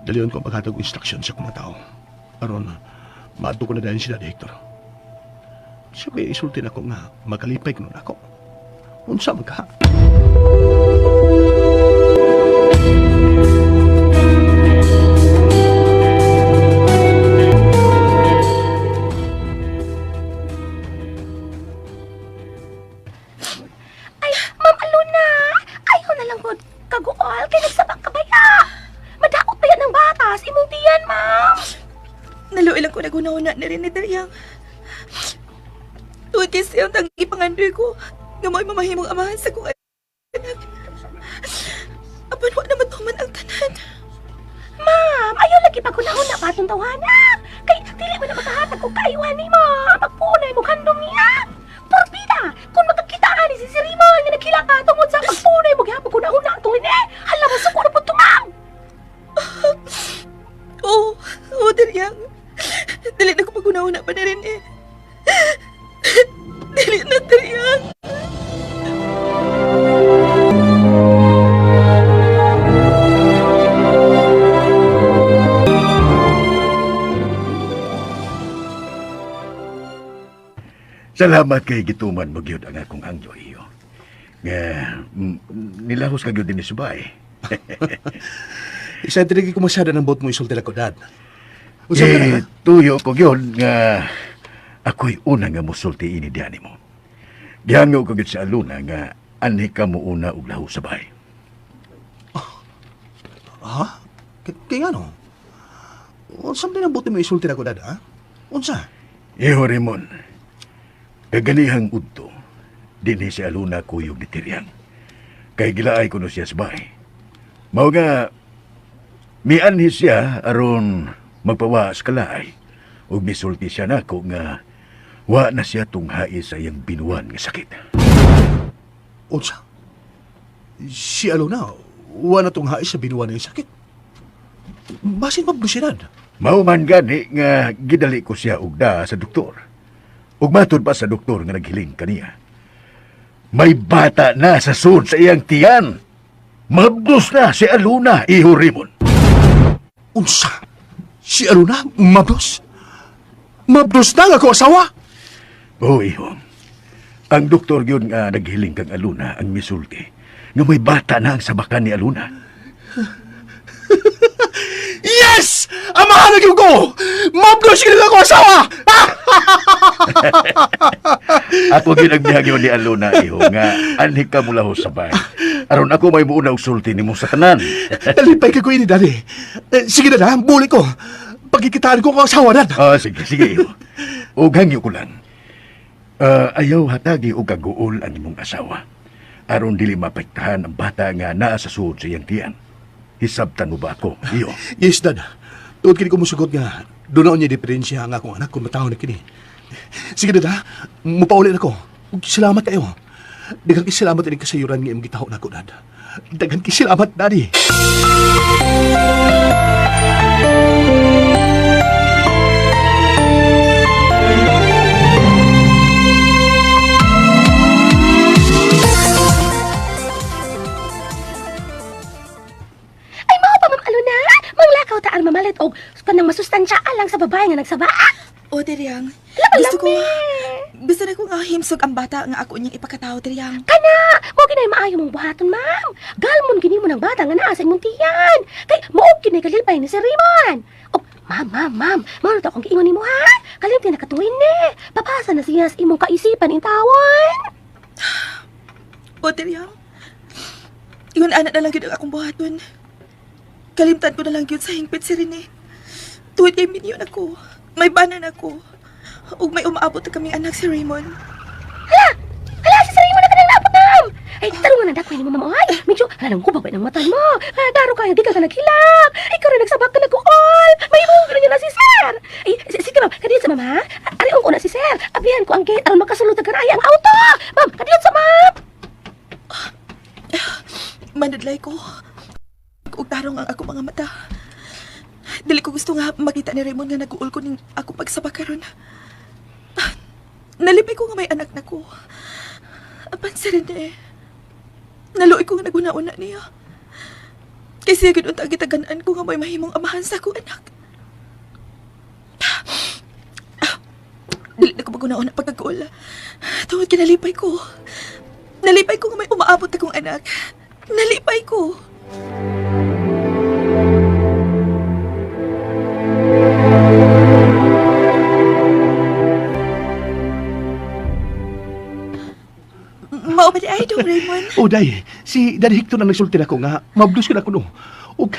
Dalion ko ang paghatag og instruction sa akong mga tao. Aron, maadto ko na dahil si Daddy Hector. Siya ba isulti na ko nga makalipay ko nun ako. Unsa man ka? naghuna-huna na rin ni Daryang. Tuod kay siya ang tangi pangandoy ko nga mo'y mamahimong amahan sa kong anak. Apan wa na matuman ang tanan. Ma'am, ayaw lagi paghuna-huna pa atong tawhana. Kay dili mo na makahatag og kaayuhan nimo. Magpunay mo kandong niya. Porbida, kung magkakita ani si Sir Raymond nga nagkila ka tungod sa pagpunay mo gihapon huna-huna atong ini. Hala mo suko na pud to, ma'am. Oo, oh, Daryang. Dili na ko maghuna-huna pa na rin eh. Dili na, Daryang. Salamat kay gituman mo gyud ang akong hangyo iyo. Nga nilahos ka gyud dinhi subay. Isa dili ko masyado ng bot mo isulti ako, Dad. Unsa ka na, Eh, ha? tuyo ko gyud nga ako'y una nga musulti ini diha nimo. Gihango ko gyud sa Aluna nga anhi ka mo una og lahos sa bahay. Ha? Kay ano? Unsa man ang buti mo isulti ako, Dad, ha? Unsa? Iho Raymond, kaganihang udto, dinhi si Aluna kuyog ni Tiriang. Kay gilaay ko no siya sa bahay. Mao nga, mianhi siya aron magpawa sa kalaay. Ug misulti siya nako nga wa na siya tunghai sa iyang binuan nga sakit. Unsa? Si Aluna, wa na tunghae sa binuan ng sakit. Basin pa siya, Dad? Mao man gani nga gidali ko siya og daa sa doktor. Ug matud pa sa doktor nga naghiling kaniya. May bata na sa sud sa iyang tiyan. Mabdos na si Aluna, iho Raymond. Unsa? Si Aluna, mabdos? Mabdos na nga ako asawa? Oo, iho. Ang doktor yun nga naghiling kang Aluna ang misulti nga may bata na ang sabakan ni Aluna. Yes! Amahan na gyud ko! Mabdos gyud ako asawa! Ako gyud ang mihagyo ni Aluna, iho, nga anhi ka mula ho sa bahay. Aron ako may muuna og sulti nimo sa tanan. Nalipay ka ko ini, Daddy. Eh, sige na, Dad, buli ko. Pagkikitaan ko ang asawa, Dad. Ah, sige, sige, iho. Og hangyo ko lang. Ah, ayaw hatagi og kaguol ang imong asawa. Aron dili mapektahan ang bata nga naa sa suod sa iyang tiyan. Hisabtan mo ba ako, iho? Yes, Dad. Tuod kini ko musugot nga. Doon na niya diferensya ang akong anak kung mataon na kini. Sige, Dad, ha? Mupauli na ko. Ug salamat kayo. Daghang salamat ini kasayuran nga imong gitaho nako, Dad. Daghang salamat, Daddy. Ay mao pa ma'am Aluna, manglakaw ta ang mamalit og kanang masustansya alang sa babae nga nagsaba. O, Daryang. Lami. Gusto ko, gusto na ko nga himsog ang bata nga ako niyang ipakataw, Daryang. Kana, mo ginay maayo mong buhaton, ma'am. Galmon gini mo ng bata nga naa sa imong tiyan. Kay mao gini kalipay ni si Raymond. Oh, ma'am, ma'am, ma'am, mao na to akong giingon nimo ha. Kalimti na katuwin ni. Papasa na siya sa imong kaisipan intawan. O, Daryang. Ingon ana na lang gyud ang akong buhaton. Kalimtan ko na lang gyud sa hingpit si Rene. Tuwid kay minyon ako. May banan ako. Ug may umaabot na kaming anak si Raymond. Hala! Hala, si Raymond na kanang naabot, ma'am! Ay, tarungan na dakwin mo, ma'am. Ay, medyo, hala nang kubabay ng mata mo. Ah, daro kayo, di ka ka naghilak. Ikaw rin nagsabak ka nag-uol. May mong ganyan na si sir. Ay, sige, ma'am, kadiyot sa ma'am, ha? Ariong ko na si sir. Abihan ko ang gate aron makasulod na ay ang auto. Ma'am, kadiyot sa ma'am. Manadlay ko. Ug tarong ang ako mga mata. Dili ko gusto nga makita ni Raymond nga nag-uol ko ning ako pagsabak karon. Ah, nalipay ko nga may anak na ko. Apan si Rene. Naluoy ko nga naguna-una niya. Kay siya gid unta gitagan-an ko nga may mahimong amahan sa akong anak. Ah, dili na ko maguna-una pagkaguol. Tungod kinalipay ko. Nalipay ko nga may umaabot akong anak. Nalipay ko. Mao ba di ay dong, Raymond? Oh, day. Si Daddy Hector na nagsulti nako nga. Mabdos ko na kuno. Ug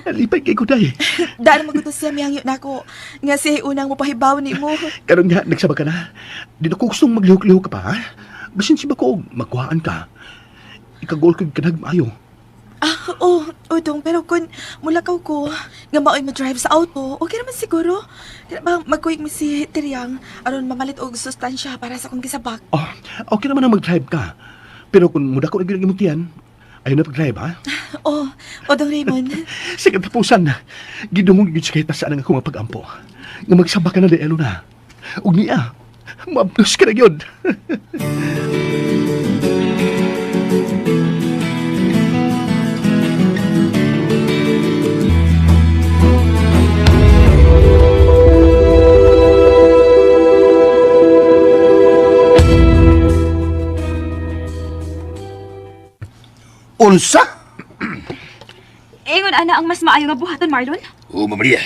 Nalipay kay ko, day. Daan mo siya miyangyo nako nga siya unang mopahibaw nimo. Karon nga, nagsaba ka na. Di na ko gustong maglihok-lihok ka pa, ha? Basin si bako, magkuhaan ka. Ikagol kag kanag maayo. Ah, oh, oh, dong, pero kung mulakaw ko, nga maoy mo-drive sa auto, okay naman siguro. Di ba magkuyog mi si Tiriang, aron mamalit og sustansya para sa akong gisabak. Oh, okay naman ang mag-drive ka. Pero kung muda ko na imong tiyan, ayaw na pag-drive, ha? Oh, oh, dong Raymond. Sa katapusan, gidungog gyud siya kahit nasaan ang akong pag-ampo. Nga magsaba ka na di na. Ug niya, maabdos ka na gyud. Unsa? Ingon ana ang mas maayo nga buhaton, Marlon. Oo, Ma'am Maria.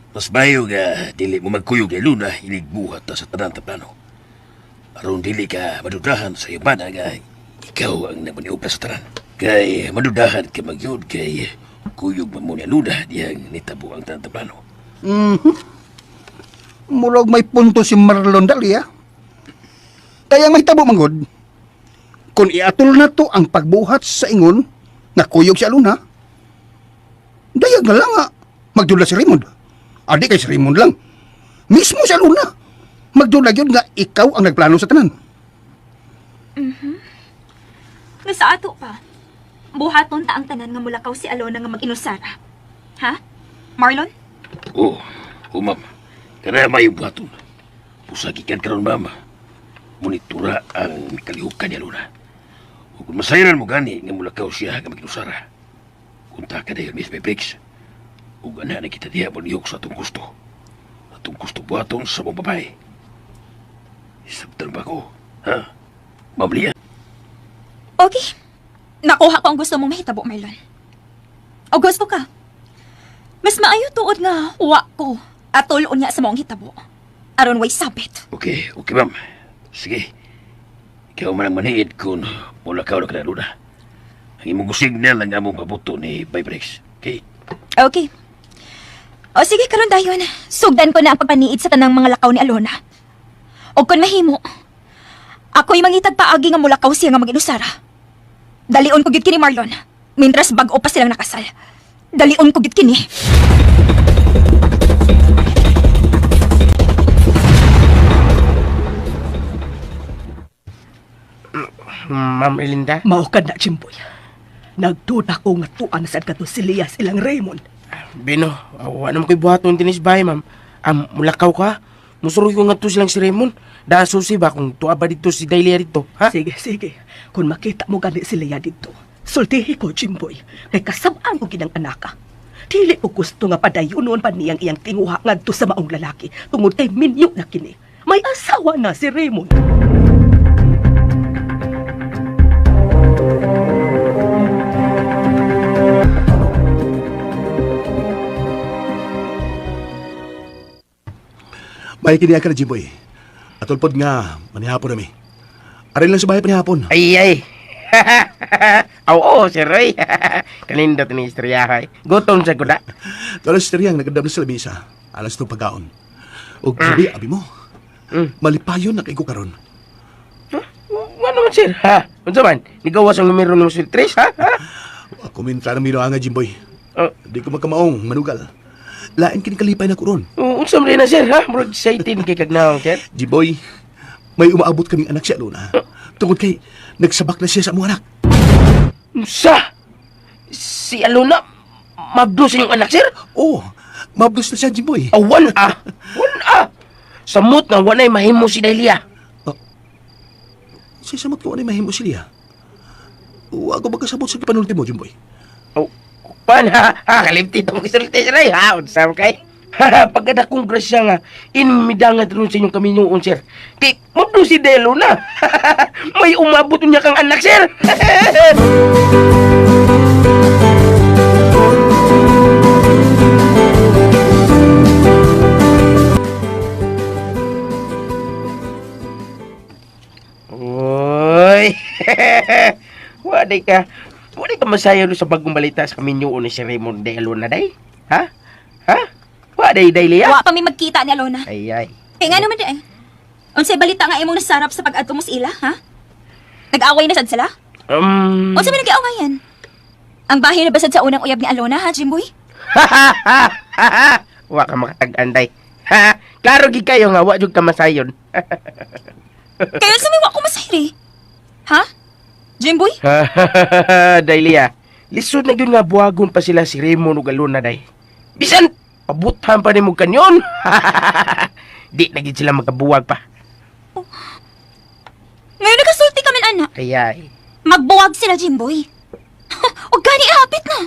Mas mayo nga dili mo magkuyog kay Luna iligbuhat ta sa tanan ta plano. Aron dili ka madudahan sa iyong bana nga ikaw ang nagmaniobra sa tanan. Kay madudahan ka magyud kay kuyog man mo ni Luna diyang nitabo ang tanan ta plano. Mhm. Murag may punto si Marlon dali ah. Kaya may tabo manggod. Kung iatol na to ang pagbuhat sa ingon, nakuyog si Aluna, dayag na lang ah. Magdula si Raymond. Adi kay si Raymond lang. Mismo si Aluna. Magdula yun nga ikaw ang nagplano sa tanan. Mhm. Nga sa ato pa. Buhaton ta ang tanan nga mulakaw si Alona nga mag-inusara. Ha? Marlon? Oo, oh, ma'am. Kana may buhaton. Pusagikan karon ma'am. Monitora ang kalihukan ni Luna. Ug kung masayran mo gani nga mulakaw siya nga maginusara. Kunta ka dayon Miss Briggs. Ug ana na kita diha monihok sa atong gusto. Atong gusto buhaton sa mong babae. Isabtan ba ko? Ha? Ma'am Lia? Okay. Nakuha ko ang gusto mong mahitabo, Marlon. O gusto ka. Mas maayo tuod nga wa ko. Atol unya sa maong hitabo. Aron way sabit. Okay, okay ma'am. Sige. Ikaw man ang maniid kung mulakaw na ka na Luna. Ang imong signal ang among pabuto ni Bay Briggs. Okay? Okay. O sige, karon dayon. Sugdan ko na ang pagpaniid sa tanang mga lakaw ni Alona. O kun mahimo, ako'y mangitag paagi nga mulakaw siya nga mag-inusara. Dalion ko gyud kini Marlon. Mintras bag-o pa silang nakasal. Dalion ko gyud kini. Ma'am Erlinda? Mao ka na, Jimboy. Nagduda ko nga tuan sad kato si Lias ilang Raymond. Bino, wa naman ko'y buhaton dinis bahay, ma'am. Am, mulakaw ka. Musuroy ko nga to silang si Raymond. Dasusi ba kung tuwa ba dito si Dahlia dito, ha? Sige, sige. Kung makita mo gani si Lea dito, sultihi ko, Jimboy. Kay kasabaan ko ginang anaka. Dili ko gusto nga padayonon pa niyang iyang tinguha ngadto sa maong lalaki tungod kay minyo na kini. May asawa na si Raymond. May kiniya ka na, Jimboy. Atol pod nga, manihapon nami. Arin lang sa bahay panihapon. Ay, ay. Oo, si Roy. Kanindot ni istorya, hay. Gutom sa kuda. Tulas si Teriyang nagandam na sa lamisa. Alas itong pagkaon. O gabi, abi mo. Malipayon na kay ko karon. Ano man, sir? Ha? Unsa man? Nigawas ang numero ng Sir Tres, ha? Ha? Ako mintra ng mino nga, Jimboy. Di ko magkamaong, manugal. Lain kini kalipay na ko ron. Unsa man rin na, sir, ha? Murag excited kay kagnaong, sir. Jimboy, may umaabot kaming anak si Alona. Tungod kay, nagsabak na siya sa among anak. Unsa? Si Alona, mabdos inyong anak, sir? Oo, mabdos na siya, Jimboy. Ah, wan ah. Wan ah. Samot nga wanay mahimo si Dahlia. Siya samot ko, ano mahimo si Lia. Wa ko magkasabot sa kipanulti mo, Jimboy. Oh, pan ha, ha, kalimti itong isulti sir ay, ha, unsa man kay. Ha, pagkadakong grasya nga, inmidangat ron sa inyong kaminuon, sir. Kay, mabdo si Delo na. May umabot niya kang anak, sir. Oy. Wala ka. Wala ka ka masayo sa bagong balita sa kaminyo ni si Raymond de Alona, day? Ha? Ha? Wa, day, day, Lia? Wa pa mi magkita ni Alona. Ay, ay. Kay nga naman di ay. Unsay balita nga imong nasarap sa pag-adto mo sa ila, ha? Nag-away na sad sila? Unsa may nag-aawayan? Ang bahin na basad sa unang uyab ni Alona, ha, Jimboy? Wa ka makatag-anday. Ha? Klaro gid kayo nga wa jud ka masayon. Kayo sa may wa ko masayri. Ha? Jimboy? Day, Lia. Lisod na gyud nga buwagon pa sila si Raymond ug Alona, day. Bisan pabuthan pa nimo kanyon. Di na gid sila magkabuwag pa. Ngayon nagasulti kami, anak. Kaya ay. Magbuwag sila, Jimboy. O gani, hapit na.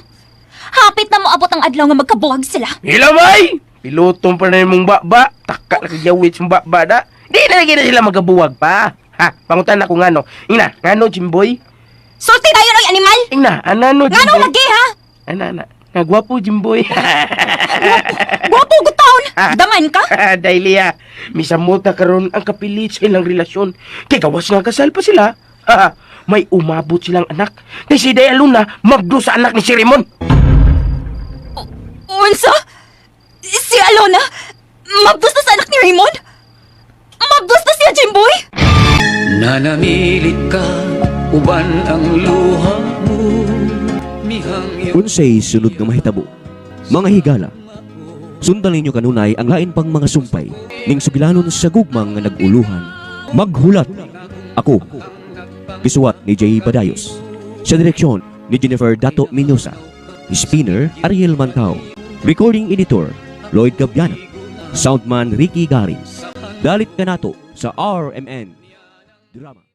Hapit na moabot ang adlaw nga magkabuwag sila. Ilamay! Pilotong pa na imong baba. Taka na kagawit sa baba da. Di na lagi na sila magabuwag pa. Ha, pangutan ako ngano. Ingna, ngano, Jimboy? Sulti tayo, oy, animal! Ingna, anano, Jimboy? Ngano lagi, ha? Ana, ana. Nga gwapo, Jimboy. Gwapo, gutaon! Daman ka? Dahil ya, misamuta karon ang kapilit sa ilang relasyon. Kay gawas nga kasal pa sila. Ha, may umabot silang anak. Kay si Day Aluna, magdo sa anak ni si Raymond. Unsa? Si Alona? Mabdos na sa anak ni Raymond? Mabdos na siya, Jimboy? Nanamilit ka, uban ang luha mo. Mihang Unsay sunod nga mahitabo? Mga higala, sundan ninyo kanunay ang lain pang mga sumpay ning sugilanon sa gugmang nga nag-uluhan. Maghulat ako. Gisuwat ni Jay Badayos. Sa direksyon ni Jennifer Dato Minosa. Spinner Ariel Mantao. Recording editor Lloyd Gabiana. Soundman Ricky Garin. Dalit kanato sa RMN Drama.